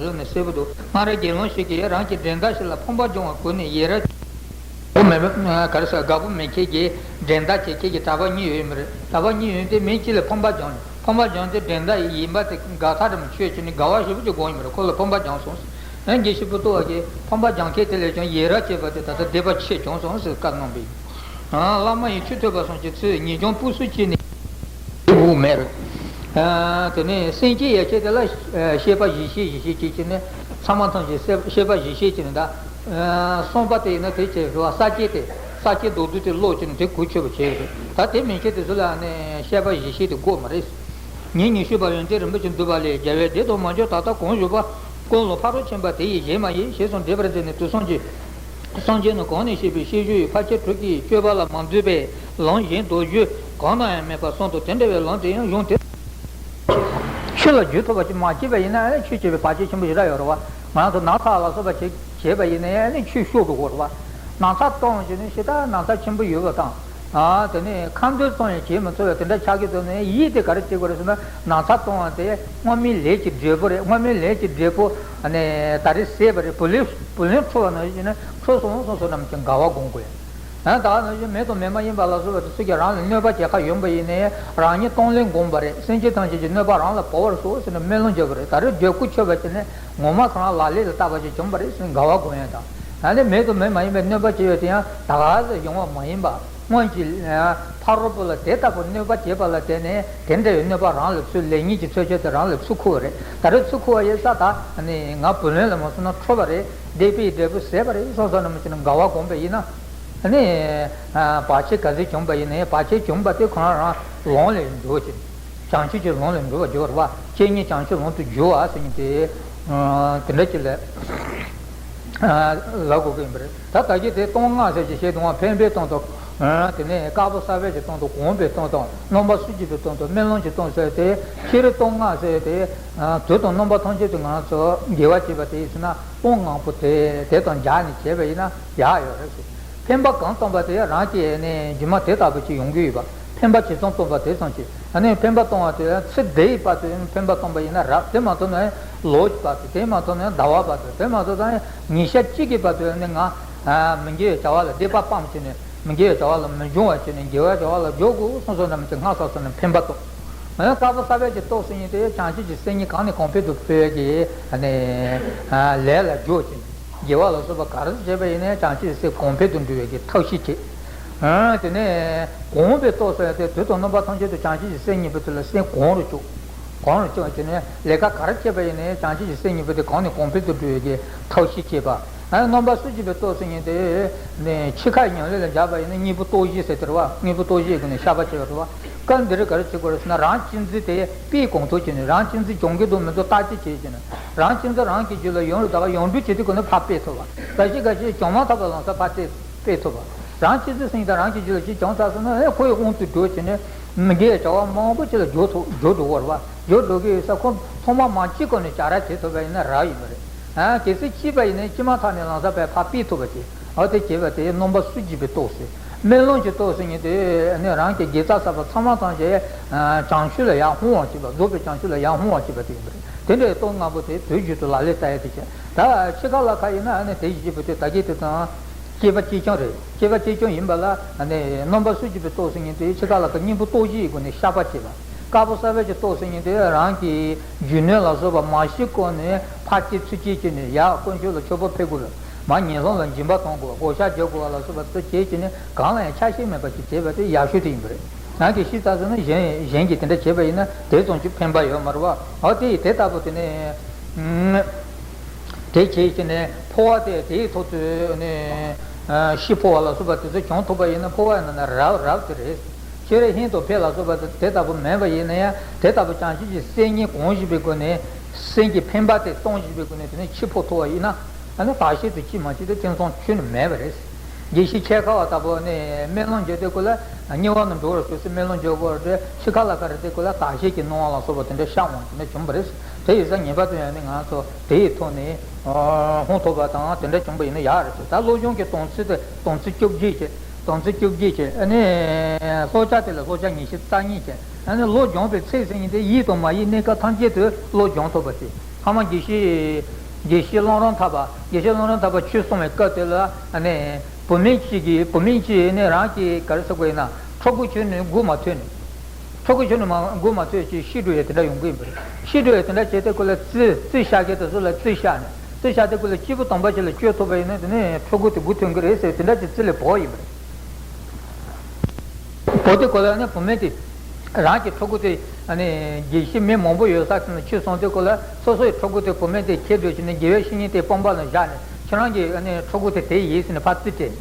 རིག་ནས་གསལ་པོ་འདུག་སྔར་དགེ་སློང་ཞིག་གིས་རང་གི་འགྲན་ཟླ་ཞིག་ལ་ཕམ་པ་སྦྱོང་བར་བསྐུལ་ནས་ཡི་ར། དགའ་པོ་མེད་པ་ག་རེ་ཟེར། དགའ་པོ་མེད་མཁན་གྱི་འགྲན་ཟླ་བྱེད་མཁན་གྱི་གྲྭ་པ་གཉིས་ཡོད་མི་རེད། གྲྭ་པ་གཉིས་ཡོད་དེ་མི་གཅིག་ལ་ཕམ་པ་སྦྱོང་། ཕམ་པ་སྦྱོང་དེ་འགྲན་ཟླ་ཡིན་པ་དེ་དགའ་ཐག་རིང་མོ་ཆོད་ཀྱི་ནི་དགའ་བ་ཞེ་པོ་ཅིག་དགོངས་ཡོད་མི་རེད། ཁོ་ལ་ཕམ་པ་སྦྱངས་སོང་། ཨ་དགེ་བཤེས་པོ་ཏོ་བ་གིས་ཕམ་པ་སྦྱང་མཁན་དེ་ལས་ཀྱང་ཡི་ར་བྱས་པ་དེ་ད་ལྟ་སྡིག་པ་ཆེ་བྱུང་སོང་ཟེར་བཀའ་གནང་པས། བླ་མ་ཡི་ཆུ་ཐོས་པ་སོགས་ཀྱི་ཚུལ་ཉེས་སྐྱོན་སྤུ་སུ་ཅི་ནས་དགོས་མེད། དེ་ནས་སེམས་ཅན་ཡ་ཆེ་དེ་ལ་བཤད་པ་ཡེ་ཤེས་ཡེ་ཤེས་ཀྱིས་ཀྱི་ནས་ཚང་མ་ཐམས་ཅད་བཤད་པ་ཡེ་ཤེས་ཀྱི་ནས་ད། གསུངས་པ་དེ་ཡིན་ན་དེ་བྱས་རུ་བ་ས་སྐྱེས་དེ་ས་སྐྱེས་མདོར་བསྡུས་དེ་ཀློག་ཀྱི་ནས་དེ་གུ་ཆོད་པ་བྱས་རེད། ད་དེ་མིན་ཆད་དེ་ཚོ་ལ་ནས་བཤད་པ་ཡེ་ཤེས་དེ་དགོས་མ་རེད། ཉིན་ཉི་ཤུ་པ་ཡོན་ཏན་རིན་པོ་ཆེ་འདུས་པ་ལས། རྒྱལ་བའི་སྡེ་དང་མ་འབྱོར་ད་ལྟ་གང་བཞུགས་པ། ཀུན་སློང་ཕ་རོལ་ཕྱིན་པ་དེ་ཡི་གཞན་མ་ཡིན། ཞེས་གསུངས་འདྲེས་པར་མཛད་ནས་དུས་གསུམ་གྱི། གསུམ་གྱི་ནི་གོང་ནས་བཤད་པའི་བཤད་སྤྱོད་ཡི་ཕལ་ཆེར་དྲུག་གིས་སྤྱོད་པ་ལ་མ་འདུས་པའི་ལམ་གཞན་མདོ་རྒྱུད་གང་ན་ཡང་མེད་པར་གསུངས་འདུག་དེ་འདྲ་བའི་ལམ་དེ་ཡང་གཞུང་དེ། ཆོས་ལ་རྒྱུད་ཐོབ་པ་ཅིག་མ་སྐྱེས་པ་ཡིན་ན་ཨ་ནི་ཆོས་བྱེད་པའི་བར་ཆད་ཆེན་པོ་ཞེ་དྲག་ཡོད་རེད་བ། ང་རང་ཚོ་ན་ཚ་ལ་སོགས་པ་བྱེད་བྱེད་པ་ཡིན་ན་ཨ་ནི་ཆོས་ཤོར་འགྲོ་གི་རེད་བ། ན་ཚ་གཏོང་བྱས་ནས་ཞེ་དྲག་ན་ཚ་ཆེན་པོ་ཡོད་པ་དང་། ཨ་དེ་ནས་ཁ་འདོན་གཏོང་ཡང་བྱེད་མི་ཚུགས་པའི་དེ་འདྲ་ཆགས་ཀྱི་འདུག་ནས་ཡིད་དེ་ག་རེ་བྱེད་དགོས་རེད་ཟེར་ན། ན་ཚ་གཏོང་བ་དེ་སྔོན་མའི་ལས་ཀྱི་འབྲས་བུ་རེད། སྔོན་མའི་ལས་ཀྱི་འབྲས་བུ་ཨ་ནི་ད་རེས་ཟད་པ་རེད། བུ་ལོན་བུ་ལོན་འཁྲུ་བ་ནང་བཞིན་ནས་འཁྲུ་སོང་སོང་སོང་ནམ་གྱི་དགའ་བ་སྒོམ་དགོས་ཡ། ཡང་དག་ནང་བཞིན་མེ་དང་མེ་མ་ཡིན་པ་ལ་སོགས་པ་དེ་ཚོ་གིས་རང་ལ་གནོད་པ་བྱེད་ཁ་ཡོད་པ་ཡིན་ནའི་རང་ཉིད་གཏོང་ལེན་བསྒོམས་པ་རེད། སེམས་ཅན་ཐམས་ཅད་ཀྱི་གནོད་པ་རང་ལ་བབས་པར་ཤོག་ཟེར་ནས་སྨོན་ལམ་བརྒྱབ་པ་རེད། ད་རེས་བརྗེ་བཀུར་མཆོད་པ་བྱས་ནས་ངོ་མ་ཁོ་རང་ལག་ལེན་ལ་བསྟར་བ་ཞིག་བྱུང་བ་རེད་ཟེར་ནས་དགའ་བ་སྒོམ་ཡ་དང་། ཡང་ན་མེ་དང་མེ་མ་ཡིན་པའི་གནོད་པ་བྱེད་ཡོད་དེ་ཡང་ད་ག་ཟེ་ཡོང་བ་མ་ཡིན་པ། སྔོན་གྱི་ཕ་རོལ་པོ་ལ་དེ་ལྟ་བུ་གནོད་པ་བྱས་པ་ལ་བརྟེན་ནས་དེ་འདྲ་བའི་གནོད་པ་རང་ལ་ཚུར་ལེན་ཉིད་ཀྱི་ཚོད་ཆོས་དེ་རང་ལ་ཚུར་འཁུར་བ་རེད། ད་རེས་ཚུར་འཁུར་བ་ཡིན་ཙང་ད་ནི་ང་བུ་ལོན་ལ་མ་སོང་ན་འཕྲོད་པ་རེད། སྡིག་པའི་འབྲས་བུ་ཟད་པ་རེད་བསམ་བསམ་ནམ་བྱས་ནས་དགའ་བ་སྒོམ་པ་ཡིན་ན། ནི་བར་ཆད་ག་ཚོད་བྱུང་བ་ཡིན་ནའི་བར་ཆད་བྱུང་བ་དེ་ཁོ་རང་རང་ལོང་ལས་འགྲོ་ཅིག་བྱང་ཆུབ་ཀྱི་ལམ་ལ་འགྲོ་བར་འགྱུར་བ་རེད་བ། བཅས་ཉིད་བྱང་ཆུབ་ལམ་དུ་བསྒྱུར་བ་ཟེར་མཁན་དེ། དེ་འདྲ་ཅིག་ལ་ལབ་དགོས་ཀྱི་ཡིན་པ་རེད། ད་ད་གིན་དེ་སྟོང་སྔགས་ཟེར་གྱི་བཤད་དུས་ཕན་པའི་སྟོང་དང་། དེ་ནས་དཀར་པོ་གསར་པའི་གྱི་སྟོང་དང་གོང་བུའི་སྟོང་དང་རྣམ་པ་བསུ་བྱེད་པའི་སྟོང་དང་སྨོན་ལམ་གྱི་སྟོང་ཟེར་ཏེ། སྤྱིར་སྟོང་སྔགས་ཟེར་ཏེ། དུས་དང་རྣམ་པ་ཐམས་ཅད་དུ་ང་ཚོ་དགེ་བ་བྱེད་པ་དེ་ཡིན་ན་སྟོང་སྔགས་པོ་དེ་དེ་དང་སྦྱར་ནས་བྱས་པ་ཡིན་ན་ཡག་ཡོད་རེད་ཟེར། ཕན་པ་གང་བཏང་པ་དེ་རང་གི་ནས་རྒྱུ་མ་དེ་ལྟ་བུ་ཅིག་ཡོང་གི་ཡོད་པ། ཕན་པ་ཇི་ཙམ་བཏང་པ་དེ་ཙམ་ཞིག་ཨ་ནི་ཕན་པ་བཏང་བ་དེ་ཚེ་འདིའི་བར་དུ་ཕན་པ་བཏང་པ་ཡིན་ན་རབ། དེ་མ་བཏང་ན་ལོ་གཅིག་བར་དུ། དེ་མ་བཏང་ན་ཟླ་བ་བར་དུ། དེ་མ་བཏང་ན་ཉིན་ཞག་གཅིག་གི་བར་དུ་ནི་ང་མི་དགེ་བའི་བྱ་བ་ལ་སྡིག་པ་སྤངས་བྱས་ནས་མི་དགེ་བའི་བྱ་བ་ལ་མི་སྦྱོང་བ་བྱས་ནས་དགེ་བའི་བྱ་བ་ལ་སྦྱོར་དགོས་བསམ་བསམ་ནམ་གྱི་སྔ་ས་སོ་ནས་ཕན་པ་བཏང་། ཨ་ནི་དཀར་པོ་གསར་པའི་གྱི་སྟོང་ཟེར་མཁན་དེ་བྱང་ཆུབ་ཀྱི་སེམས་ཉིད་གང་ནས་གང་འཕེལ་དུ་འཕེལ་བའི་གི་ཨ་ནི་ལས་ལ་སྦྱོར་བྱས་ནས། དགེ་བ་ལ་སོགས་པ་ག་རེ་བྱས་པ་ཡིན་ནའི་བྱང་ཆུབ་སེམས་གོང་འཕེལ་དུ་འགྲོ་བའི་གི་ཐབས་ཤེས་བྱེད། ཨ་དེ་ནས་གོང་བུའི་སྟོང་ཟེར་ཏེ་དུས་དང་རྣམ་པ་ཐམས་ཅད་དུ་བྱང་ཆུབ་ཀྱི་སེམས་གཉིས་པོ་དེ་ལ་སེམས་གོང་རུ་བཅུག་གོང་རུ་བཅུག་བྱས་ནས་ལས་ཀ་ག་རེ་བྱས་པ་ཡིན་ནའི་བྱང་ཆུབ་ཀྱི་སེམས་གཉིས་པོ་དེ་གང་ནས་གང་འཕེལ་དུ་འགྲོ་བའི་གི་ཐབས་ཤེས་བྱེད་པ། ཨ་རྣམ་པ་བསུ་བྱེད་པའི་སྟོང་ཟེར་མཁན་དེ་ནས་འཆི་ཁ་ཉམས་ལེན་ལ་སྦྱར་བ་ཡིན་ན་སྙིང་པོ་སྟོབས་བཞི་ཟེར་དེ་རེད་བ། སྙིང་པོ་སྟོབས་བཞིའི་སྒོ་ནས་བཤགས་པ་བྱེད་པ་རེད་བ། སྐབས་འདིར་ག་རེ་བྱེད་དགོས་རེད་ཟེར་ན་རང་གཅེས་འཛིན་དེ་སྤེལ་གང་ཐུབ་བྱས་ནས་རང་གཅེས་འཛིན་བྱུང་གི་འདུག་མི་འདུག་བརྟག་དཔྱད་བྱས་བྱས་ནས། རང་གཅེས་འཛིན་རང་གི་རྒྱུད་ལ་ཡོངས་སུ་དག་པ་ཡོངས་འགྲུབ་བྱེད་དུས་ཀུན་ནས་ཕར་སྤེལ་ཐུབ་པ། འགའ་ཞིག་འགའ་ཞིག་བྱུང་མ་ཐག་པ་ལམ་སང་ཕར་སྤེལ་ཐུབ་པ། རང་གཅེས་འཛིན་ཟེར་མཁན་དང་རང་གི་རྒྱུད་ལ་ཅིག་བྱུང་ཚར་སོང་ན་ཨེ་ཁོ་ཡི་དབང་དུ་འགྲོ་བྱས་ནས་མི་དགེ་བའི་བྱ་བ་མང་པོ་ཅིག་ལ་འགྱུར་ཐུབ་འགྱུར་འགྲོ་གི་རེད་བ། འགྱུར་འགྲོ་གི་ཡོད་ས་ཁོ་ཚང་མ་མ་བྱེད་གོང་ནས་བྱ་ར་བྱེད་ཐུབ་པ་ཡིན་ན་རབ་ཡིན་པ་རེད། ཨ་གལ་སྲིད་བྱས་པ་ཡིན་ན་བྱས་མ་ཐག་ནས་ལམ་སང་ཕར་ཕར་སྤེལ་ཐུབ་པ་བྱེད། འོ་དེ་བྱས་པ་དེ་རྣམ་པ་བསུ་བྱེད་པའི་སྟོབས་ཟེར། སྨོན་ལམ་གྱི་སྟོབས་ཟེར་མཁན་དེ་ནི་རང་གི་དགེ་རྩ་བསགས་པ་ཚང་མ་ཚང་ཞིང་བྱང་ཆུབ་ལ་ཡར་ལྷུང་བར་བྱེད་པ། རྫོགས་པའི་བྱང་ཆུབ་ལ་ཡར་ལྷུང་བར་བྱེད་པ་དེ་ཡིན་པ་རེད། དེ་འདྲའི་སྟོབས་ལྔ་པོ་དེ་དུས་རྒྱུན་དུ་ལག་ལེན་བསྟར་ཡ་དེ་བྱས། ད་འཆི་ཁ་ལ་ཁ་ཡིན་ན་ཨ་ནི་དེ་བཞི་པོ་དེ་ད་གིན་དེ་དང་སྐྱེས་པ་གཅེས་འཆང་རེད། སྐྱེས་པ་གཅེས་འཆང་ཡིན་པ་ལ་ཨ་ནི་རྣམ་པ་བསུ་བྱེད་པའི་སྟོབས་ཟེར་མཁན་དེ་འཆི་ཁ་ལ་ཁ་སྙིང་པོ་སྟོབས་བཞིའི་སྒོ་ནས་བཤགས་པ་བྱེད་པ། དཀར་པོ་གསར་པའི་གི་སྟོབས་ཟེར་མཁན་དེ་རང་གི་རྒྱུ་ནོར་ལ་སོགས་པ་མ་ཤི་གོང་ནས་ཕར་སྐྱེ་ཚུར་སྐྱེ་བྱས་ནས་ཡར་དཀོན་མཆོག་ལ་མཆོད་པ་ཕུལ་དགོས་པ། མར་ངན་སོང་ལ་སྦྱིན་པ་གཏོང་དགོས་པ། བགོ་བཤའ་རྒྱག་དགོས་པ་ལ་སོགས་པ་དེ་བྱས་བྱས་ནས་གང་ལ་ཡང་ཆགས་ཞེན་མེད་པ་ཞིག་བྱས་པ་དེ་ཡག་ཤོས་དེ་ཡིན་པ་རེད། རང་གིས་ཤི་ཚར་སོང་ན་གཞན་གཞན་གྱིས་དེ་འདྲ་བྱས་པ་ཡིན་ན་དེ་ཙམ་གྱིས་ཕན་པ་ཡོད་མ་རེད་བ། འོ་དེ་ཡིས་དེ་ལྟ་བུ་དེ་ནས་དེ་བྱས་བྱས་ནས་འཕོ་བ་དེ་དེའི་ཐོག་ཏུ་ནས་ཤི་འཕོ་བ་ལ་སོགས་པ་དེ་ཚོ་བྱུང་ཐུབ་པ་ཡིན་ན་འཕོ་བ་ཡིན་ན་རབ་རབ་དེ་རེད། སྤྱིར་ཧིན་དང་ཕེ་ལ་སོགས་པ་དེ་ལྟ་བུ་མེད་པ་ཡིན་ན་ཡང་དེ་ལྟ་བུ་བྱང་ཆུབ་ཀྱི་སེམས་ཉིད་གོང་བཞིན་པའི་སྒོ་ནས་སེམས་ཀྱི་ཕན་པ་དེ་གཏོང་བཞིན་པའི་སྒོ་ནས་དེ་ནས་འཆི་འཕོ་ཐུབ་པ་ཡིན་ན་ཨ་ནི་བར་ཆད་དུ་ཅི་མ་བྱེད་དེ་དེང་སང་ཁྱོན་ནས་མེད་པ་རེད། དགེ་བཤེས་འཆད་ཁ་བ་ལྟ་བུ་ནི་སྨོན་ལམ་བརྒྱབ་དུས་སྐབས་ལ་དམྱལ་བ་ནང་འགྲོ་བར་ཤོག་ཟེར་སྨོན་ལམ་བརྒྱབ་དགོས་རེད། འཆི་ཁ་ལ་ཁ་རེད་དུས་སྐབས་ལ་བརྟག་དཔྱད་ཀྱི་སྣང་བ་ལ་སོགས་པ་དེ་འདྲ་ཤར་འོང་དེ་འདྲ་བྱུང་བ་རེད། དེ་ཡིན་ཙང་ངེས་པར་དུ་ཡང་ནི་ང་ཚོ་དེ་ཡི་ཐོག་ནས་ཧོན་ཐོབ་པ་དང་དེ་འདྲ་བྱུང་བ་ཡིན་ན་ཡག་རེད་ཟེར། ད་བློ་སྦྱོང་གི་དམ་ཚིག་དེ་དམ་ཚིག་བཅོ་བརྒྱད་བྱས། དམ་ཚིག་བཅོ་བརྒྱད་བྱས། ཨ་ནི་ལྷོ་བྱ་དེ་ལ་ལྷོ་བྱ་ཉི་ཤུ་རྩ་གཉིས་བྱས། ཨ་ནི་བློ་སྦྱོང་བའི་ཚིག་ཟེར་མཁན་དེ་ཡིད་དང་མ་ཡིན་གནས་སྐབས་ཐམས་ཅད་དུ་བློ་སྦྱོང་ཐུབ་པ་དེ། ཐ་མ་དགེ་བཤེས་དགེ་བཤེས་གླང་རོང་ཐར་པ་དགེ་བཤེས་གླང་རོང་ཐར་པ་ཆོས་གསུང་བའི་སྐབས་དེ་ལ་ཨ་ནི་བུད་མེད་ཅིག་གིས་བུད་མེད་ཅིག་ནི་རང་གི་ག་རེ་ཟེར་དགོས་ཡིན་ན་ཕྲུ་གུ་ཁྱོན་ནས་མགོ་མ་ཐོན་ནས། ཕྲུ་གུ་ཁྱོན་ནས་མ་མགོ་མ་ཐོན་ཅིག་ཤི་འགྲོ་ཡས་དེ་འདྲ་ཡོང་གི་ཡིན་པ་རེད། ཤི་འགྲོ་ཡས་དེ་འདྲ་བྱས་དུས་སྐབས་ལ་རྩིས་རྩིས་བཞག་མཁན་དེ་ཚོ་ལ་རྩིས་བཞག་ནས་རྩིས་བཞག་དུས་སྐབས་ལ་སྐྱེས་བུ་དམ་པ་ཞིག་ལ་བཅོས་ཐུབ་པ་ཡིན་ན་དེ་ནས་ཕྲུ་གུ་དེ་མགོ་ཐོན་གི་རེད་ཟེར་དེ་འདྲ་ཅིག་རྩིས་ལས་བོར་ཡིན་པ་རེད། བོར་དུས་སྐབས་ལ་ནི་བུད་མེད་དེ་རང་གི་ཕྲུ་གུ་དེ་ཨ་ནི་དགེ་བཤེས་མི་མང་པོ་ཡོད་ས་དེ་ནས་ཆོས་གསུང་དུས་སྐབས་ལ་སོ་སོའི་ཕྲུ་གུ་དེ་བུད་མེད་དེ་ཁྱེར་འགྲོ་བྱས་ནས་དགེ་བའི་བཤེས་གཉེན་དེ་དཔོན་པོ་ལ་བཞག་ནས་ཁྱེད་རང་གི་ཨ་ནི་ཕྲུ་གུ་དེ་དེ་ཡིན་ཟེར་ནས་ཕར་རྩིས་སྤྲད།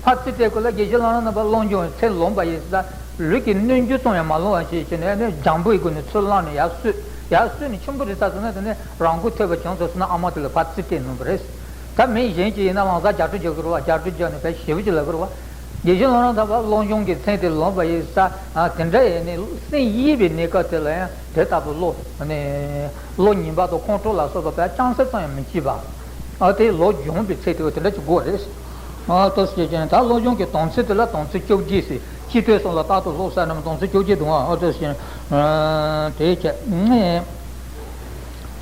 ཕར་རྩིས་སྤྲད་སྐབས་ལ་དགེ་བཤེས་གླང་རོང་ཐར་པ་བློ་སྦྱོང་ཚེ་ལོངས་པ་ཡིན་ཟེར། ལུས་ཀྱི་རྣལ་འབྱོར་ཙམ་ཡང་མ་ལོངས་པ་ཞིག་བྱས་ནས་ཨ་ནི་སྦྱང་བུའི་སྒོ་ནས་ཚུར་བླངས་ནས་ཡར་བསུས། ཡར་བསུས་ནས་ཆེན་པོ་རེད་ཚར་སོང་ན་དེ་ནས་རང་མགོ་ཐོན་པ་བྱུང་སོང་ཟེར་ན་ཨ་མ་དེ་ལ་ཕར་རྩིས་སྤྲད་གནང་བ་རེད། ད་མི་གཞན་ཅིག་ཡིན་ན་ལམ་སང་རྒྱག་སྤྲོད་རྒྱག་གི་རེད་བ། རྒྱག་སྤྲོད་རྒྱག་ནས་དཔེ་ཞེ་པོ་ཅིག་ལབ་ཀྱི་རེད་བ། དགེ་བཤེས་གླང་རོང་ཐར་པ་བློ་སྦྱོང་གི་མཚན་དེ་ལོངས་པ་ཡིན་ས། དེ་འདྲ་ཡིན་ནས་སེམས་དབྱེ་བའི་གནས་སྐབས་དེ་ལ་ཡང་དེ་ལྟ་བུ་བློ་ནས་བློ་ངན་པ་དང་ཁོང་ཁྲོ་ལ་སོགས་པ་དཔེ་ཅང་ཟད་ཙམ་ཡང་མི་སྐྱེས་པ། ཨ་དེ་བློ་སྦྱོང་བའི་ཚེ་དེ་དེ་འདྲ་ཅིག་དགོས་རེད། ཨ་ཏོ་སི་ཅན་ད་བློ་སྦྱོང་གི་དམ་ཚིག་དེ་ལ་དམ་ཚིག་བཅོ་བརྒྱད་ཟེར། སྤྱི་དོན་གསུམ་ལ་རྟག་ཏུ་སློབ་ཟེར་ན་དམ་ཚིག་བཅོ་བརྒྱད་འདུག་ཨ་ཏོ་སི་ཅན། དེ་བྱས།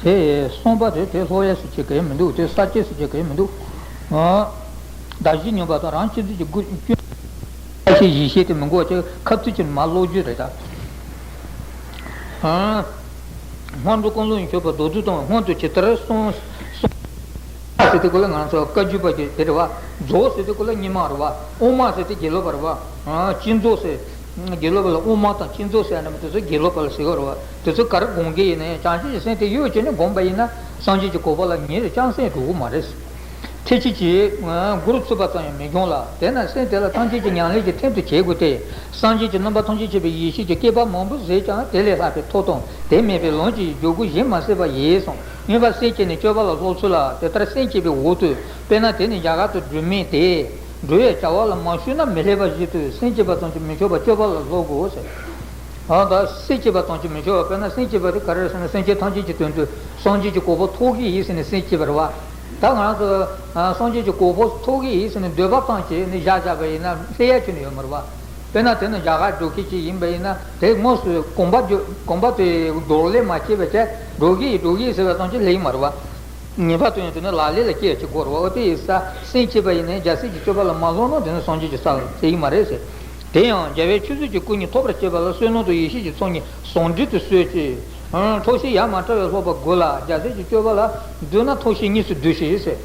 དེ་གསུམ་པ་རེད། དེ་ལྷོ་ཡས་སུ་བྱེད་གི་མི་འདུག་དེ་ས་སྐྱེས་སུ་བྱེད་གི་མི་འདུག་ཨ་བདག་གཞན་མཉམ་པ་དང་རང་གཅེས་འཛིན་གྱི་སྒོ་ཀུན། ཡེ་ཤེས་དེ་མི་འགོག་ཅིག་ཁ་ཐུག་ཅིག་མ་ཀློག་རྒྱུ་རེད་ད། སྔོན་འགྲོ་ཀུན་སློང་མཆོད་པ་མདོར་བསྡུས་དང་སྔོན་དུ་ཇི་ལྟར་གསུངས་གསུངས། ཟེར་དུས་སྐབས་ལ་ང་ཚོ་བཀའ་བརྒྱུད་པ་གི་དེ་རེད་བ། རྫོགས་ཟེར་དུས་སྐབས་ལ་རྙིང་མ་རེད་བ། དབུ་མ་ཟེར་དུས་དགེ་ལུགས་པ་རེད་བ། ཨ་སྤྱི་རྫོགས་ཟེར། དགེ་ལུགས་པ་ལ་དབུ་མ་དང་སྤྱི་རྫོགས་ཟེར་ཡ་ནི་དེ་ཚོ་དགེ་ལུགས་པ་ལ་ཟེར་བ་རེད་བ། དེ་ཚོ་ག་རེ་སྒོམ་གི་ཡིན་ན་ཡང་བྱང་ཆུབ་ཀྱི་སེམས་དེ་གཡོ་བྱས་ནས་སྒོམ་པ་ཡིན་ན་སངས་རྒྱས་ཀྱི་གོ་འཕང་ལ་ཉིན་རེ་རྐྱང་སེམས་འགྲོ་གི་མ་རེད། ཐེག་ཆེན་གྱི་མགོར་ཚུད་པ་ཙམ་ཡང་མི་འབྱུང་ལ། དེས་ན་སེམས་དེ་ལ་ཐམས་ཅད་ཀྱི་ཉམས་ལེན་གྱི་ཐེམ་དུ་བྱེད་དགོས་ཏེ། སངས་རྒྱས་ཀྱི་རྣམ་པ་ཐམས་ཅད་མཁྱེན་པའི་ཡེ་ཤེས་ཀྱི་བསྐལ་པ་མང་པོ་བཟོད་ཀྱང་དེ་ལས་ལྷག་པའི་མཐོ་དང་དེ་མེད་པའི་ལམ་གྱི་འཇུག་སྒོ་གཞན་མ་གསལ་བ་ཡིན་གསུངས། ངེས་པར་སེམས་བསྐྱེད་ནས་སྤྱོད་པ་ལ་སློབ་ཚུལ་ལ། དེ་ལྟར་སེམས་བསྐྱེད་པའི་འོག་ཏུ་དཔེར་ན་དེ་ནི་རྒྱ་གར་དུ་སྒྲོལ་མའི་དེ་སྒྲོལ་བའི་བྱ་བ་ལ་མ་ཞུགས་ན་མི་ལེགས་པ་བཞིན་དུ་སེམས་བསྐྱེད་པ་ཙམ་གྱིས་མི་ཆོག་པར་སྤྱོད་པ་ལ་སློབ་དགོས་ཟེར། ཨ་ད་སེམས་བསྐྱེད་པ་ཙམ་གྱིས་མི་ཆོག་པ། དཔེར་ན་སེམས་བསྐྱེད་པ་དེ་ག་རེ་རེད་ཟེར་ན། སེམས་ཅན་ཐམས་ཅད་ཀྱི་དོན་དུ་སངས་རྒྱས་ཀྱི་གོ་འཕང་ཐོབ་གི་ཡིན་ཟེར་ནས་སེམས་བསྐྱེད་པ་རེད་བ། ད་ང་རང་ཚོ་ཨ་སངས་རྒྱས་ཀྱི་གོ་འཕང་ཐོབ་གི་ཡིན་ཟེར་ནས་འདོད་པ་ཙམ་གྱིས་ནི་བཞག་བཞག་པ་ཡིན་ན་སླེབས་ཡ་ཁྱོན་ནས་ཡོད་མ་རེད་བ། དཔེར་ན་དེ་ནི་རྒྱ་གར་འགྲོ་མཁན་ཅིག་ཡིན་པ་ཡིན་ན་དེ་དངོས་སུ་གོམ་པ་རྒྱུ་གོམ་པ་དེ་རྡོག་ལས་མ་སྐྱེས་པ་བྱས་འགྲོ་གི་ཡིན་འགྲོ་གི་ཡིན་ཟེར་བ་ཙམ་གྱིས་སླེབས་ཀྱི་མ་རེད་བ། ངེས་པར་དུ་ཡང་དེ་ནི་ལག་ལེན་ལ་བསྐྱལ་བྱེད་དགོས་རེད་བ། འོ་དེ་ཡིན་ཙང་སེམས་བསྐྱེད་པ་ཡིན་ནའི་རྒྱལ་སྲས་ཀྱི་སྤྱོད་པ་ལ་མ་སློབ་ན་དེ་ནི་སངས་རྒྱས་ཀྱི་ས་ལ་སླེབས་ཀྱི་མ་རེད་ཟེར། དེ་ཡང་རྒྱལ་བའི་ཆོས་སྲིད་ཀྱི་སྐུ་གཉིས་ཐོབ་པར་བྱེད་པ་ལ་བསོད་ནམས་དང་ཡེ་ཤེས་ཀྱི་ཚོགས་གཉིས་ཟུང་འབྲེལ་དུ་གསོལ་ཅིག། ཐབས་ཤེས་ཡ་མ་བྲལ་བས་སློབ་པ་དགོས་ལ། རྒྱལ་སྲས་ཀྱི་སྤྱོད་པ་ལ་འདུས་ན་ཐབས་ཤེས་གཉིས་སུ་འདུས་ཤིག་ཟེར།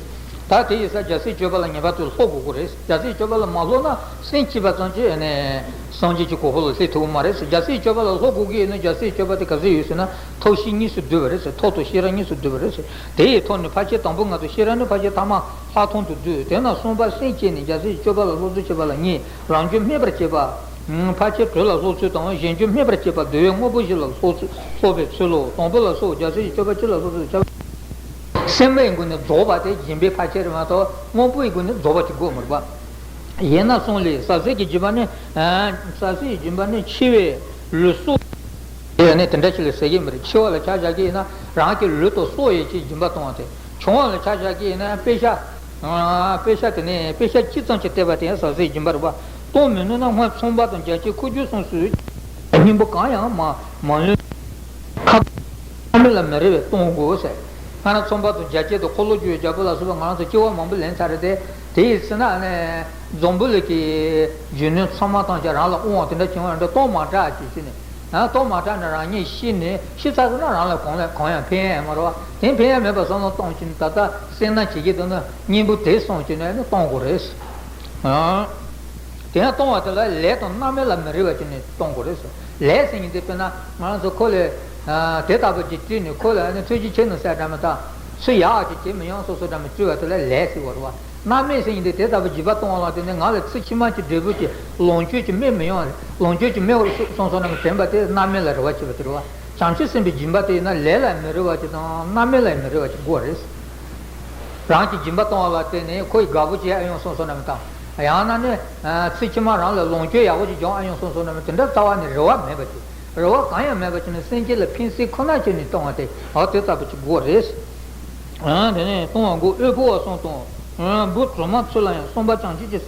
ད་དེ་ཡིན་ཙང་རྒྱལ་སྲས་སྤྱོད་པ་ལ་ངེས་པར་དུ་སློབ་དགོས་ཀྱི་རེད། རྒྱལ་སྲས་སྤྱོད་པ་ལ་མ་སློབ་ན་སེམས་བསྐྱེད་པ་ཙམ་གྱིས་ནི་སངས་རྒྱས་ཀྱི་གོ་འཕང་ལ་སླེབས་ཐུབ་ཀྱི་མ་རེད་ཟེར། རྒྱལ་སྲས་སྤྱོད་པ་ལ་སློབ་དགོས་ཀྱི་ཡོད་ན་རྒྱལ་སྲས་སྤྱོད་པ་དེ་ག་ཚོད་ཡོད་ཟེར་ན། ཐབས་ཤེས་གཉིས་སུ་འདུས་པ་རེད་ཟེར། ཐབས་དང་ཤེས་རབ་གཉིས་སུ་འདུས་པ་རེད་ཟེར། དེ་ཡི་ཐོག་ནས་ཕལ་ཆེར་དང་པོ་ང་ཚོ་ཤེས་རབ་ནི་ཕལ་ཆེར་ཐ་མ་ལྷག་མཐོང་དུ་འདུས། དེས་ན་གསུམ་པ་སེམས་བསྐྱེད་ནས་རྒྱལ་སྲས་ཀྱི་སྤྱོད་པ་ལ་སློབ་ཚུལ་བྱེད་པ་ལ་གཉིས། རང་རྒྱུད་སྨིན་པར་བྱེད་པ། ཕལ་ཆེར་དྲོད་ལ་སློབ་ཚུལ་དང་གཞན་རྒྱུད་སྨིན་པར་བྱེད་པ་བསྡུ་བའི་དངོས་པོ་བཞི་ལ་སློབ་ཚུལ་སློབ་པའི་ཚུལ་ལོ། དང་པོ་ལ་སོགས་རྒྱལ་སྲས་ཀྱི་སྤྱོད་པ་སྤྱི་ལ་སློབ་ཚུལ་བྱ་བ། སེམས་པའི་སྒོ་ནས་རྫོགས་པ་དེ་སྦྱིན་པའི་ཕལ་ཆེར་མ་གཏོགས་དངོས་པོའི་སྒོ་ནས་རྫོགས་པ་ཅིག་དགོས་མ་རེད་པ། ཡིན་ན་གསུངས་ལས་ཟབ་ཟིལ་གྱི་སྦྱིན་པ་ནི། ཟབ་ཟིལ་གྱི་སྦྱིན་པ་ནི་འཆི་བའི་ལུས་སྲོག་དེ་ནི་དེ་འདྲ་ཞིག་ལ་ཟེར་གྱི་མི་རེད། འཆི་བ་ལ་ཆ་བཞག་གི་ཡིན་ན་རང་གི་ལུས་དང་སྲོག་ཡོད་ཅེས་སྦྱིན་པ་གཏོང་བ་དེ། བྱུང་བ་ལ་ཆ་བཞག་གི་ཡིན་ན་དཔེ་ཆ། དཔེ་ཆ་དེ་ནི་དཔེ་ཆ་གཅིག་ཙམ་གྱིས་བལྟས་པ་དེ་ཡང་ཟབ་ཟིལ་སྦྱིན་པ་རེད་པ། གཏོང་མི་ནུས་ན་སྔོན་ཚངས་པ་དང་རྒྱ་སྐྱེགས་ཁུ་བྱུག་གསུམ་གསོལ། སྙིང་པོ་གང་ཡང་མ་མ་ལོན། ཁ་ཐུག་མི་ལ་མི་རེ་བས་གཏོང་དགོས་ཟེར། ང་རང་ཚངས་པ་དང་རྒྱ་སྐྱེགས་དང་འཁོར་ལོ་བསྒྱུར་བའི་རྒྱལ་པོ་ལ་སོགས་པ་ང་རང་ཚོ་སྐྱེ་བ་མང་པོ་ལེན་ཚར་རེད་དེ། དེ་ཡི་ཚེ་ན་ནས་འཛམ་བུ་གླིང་གི་རྒྱུ་ནོར་ཚང་མ་བཏང་ཀྱང་རང་ལ་དབང་བ་དེ་འདྲ་བྱུང་བ་འདྲ་གཏོང་མ་དྲག་ཅེས་ཟེར་ནས། ཡང་གཏོང་མ་དྲག་ན་རང་ཉིད་ཤི་ནས་ཤི་ཚར་སོང་ན་རང་ལ་གང་ལ་གང་ཡང་ཕན་ཡ་མ་རེད་པ། དེ་ཕན་ཡ་མེད་པ་བསམ་བློ་གཏོང་བྱས་ནས་ད་ལྟ་སེམས་ནང་བྱེད་ཀྱི་འདུག་ན་སྙིང་པོ་དེ་བསམ་བྱས་ནས་ནི་གཏོང་དགོས་རེད། དེ་ཡང་གཏོང་བ་དེ་ལ་ལས་དང་རྣམ་སྨིན་ལ་མི་རེ་བ་བྱས་ནས་གཏོང་དགོས་རེད། ལས་ཟེར་མཁན་དེ་དཔེར་ན་ང་རང་ཚོ་ཁོ་ལས་དེ་ལྟ་བུ་ཅིག་སྤྲད་ནས་ཁོ་ལ་ནི་ཐུགས་རྗེ་ཆེ་གནང་ཟེར་འདྲ་མི་འདུག་ཚུར་ཡག་ཅིག་བྱེད་མི་ཡོང་སོ་སོ་འདྲ་མི་སྤྲད་པ་དེ་ལ་ལས་ཟེར་བ་རེད་པ། རྣམ་སྨིན་ཟེར་མཁན་དེ་དེ་ལྟ་བུ་སྦྱིན་པ་གཏོང་བ་ལ་བརྟེན་ནས་ང་ལ་ཚེ་ཕྱི་མ་གི་འབྲས་བུ་གི་ལོངས་སྤྱོད་ཀྱི་སྨིན་མི་ཡོང་། ལོངས་སྤྱོད་ཀྱི་སྨིན་པར་སོང་སོང་ན་དྲན་པ་དེ་རྣམ་སྨིན་ལ་རེ་བ་བྱེད་པ་དེ་རེད་པ། བྱང་ཆུབ་སེམས་དཔའི་སྦྱིན་པ་དེ་ཡིན་ན་ལས་ལ་མི་རེ་བ་ཅིག་དང་རྣམ་སྨིན་ལ་མི་རེ་བ་ཅིག་དགོས་རེད། རང་གི་སྦྱིན་པ་གཏོང་བ་ལ་བརྟེན་ནས་ཁོ་ཡི་དགའ་པོ་བྱེད་ཨ་ཡོང་སོང་སོང་ན་མི་དང་། ཡང་ན་ནི་ཚེ་ཕྱི་མ་རང་ལ་ལོངས་སྤྱོད་ཡག་པོ་ཅིག་འབྱུང་ཨ་ཡོང་སོང་སོང་ན་མི་དེ་འདྲ་རྩ་བ་ནས་རེ་བ་མེད་པ་ཅིག་རེ་བ་གང་ཡང་མེད་པ་བྱས་ནས་སེམས་ཅན་ལ་ཕན་སེམས་ཁོ་ན་བྱས་ནས་གཏོང་བ་དེ་འོ་དེ་ལྟ་བུ་ཅིག་དགོས་རེད། དེ་ནས་གཏོང་བ་མགོ་དབུལ་ཕོངས་པ་གསུམ་དང་། བུ་གྲོག་མ་ཚུལ་ལ་ཡང་གསུམ་པ་བྱང་ཆུབ་ཀྱི་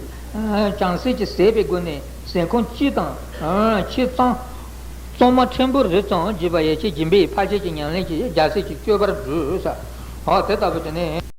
བྱང་སེམས་ཀྱི་ཟད་པའི་སྒོ་ནས་ཟས་ཁམ་གཅིག་དང་ཕྱེད་གཙང་གཙང་མ་ཕྲན་བུ་རེ་ཙམ་བགྱིས་པ་ཡེ་ཤེས་སྦྱིན་པའི་ཕར་ཕྱིན་གྱི་ཉམས་ལེན་གྱིས་རྒྱལ་སྲས་ཀྱི་སྤྱོད་པར་འགྲུབ་ཟེར། འོ་དེ་ལྟ་བུ་བྱས་ནས།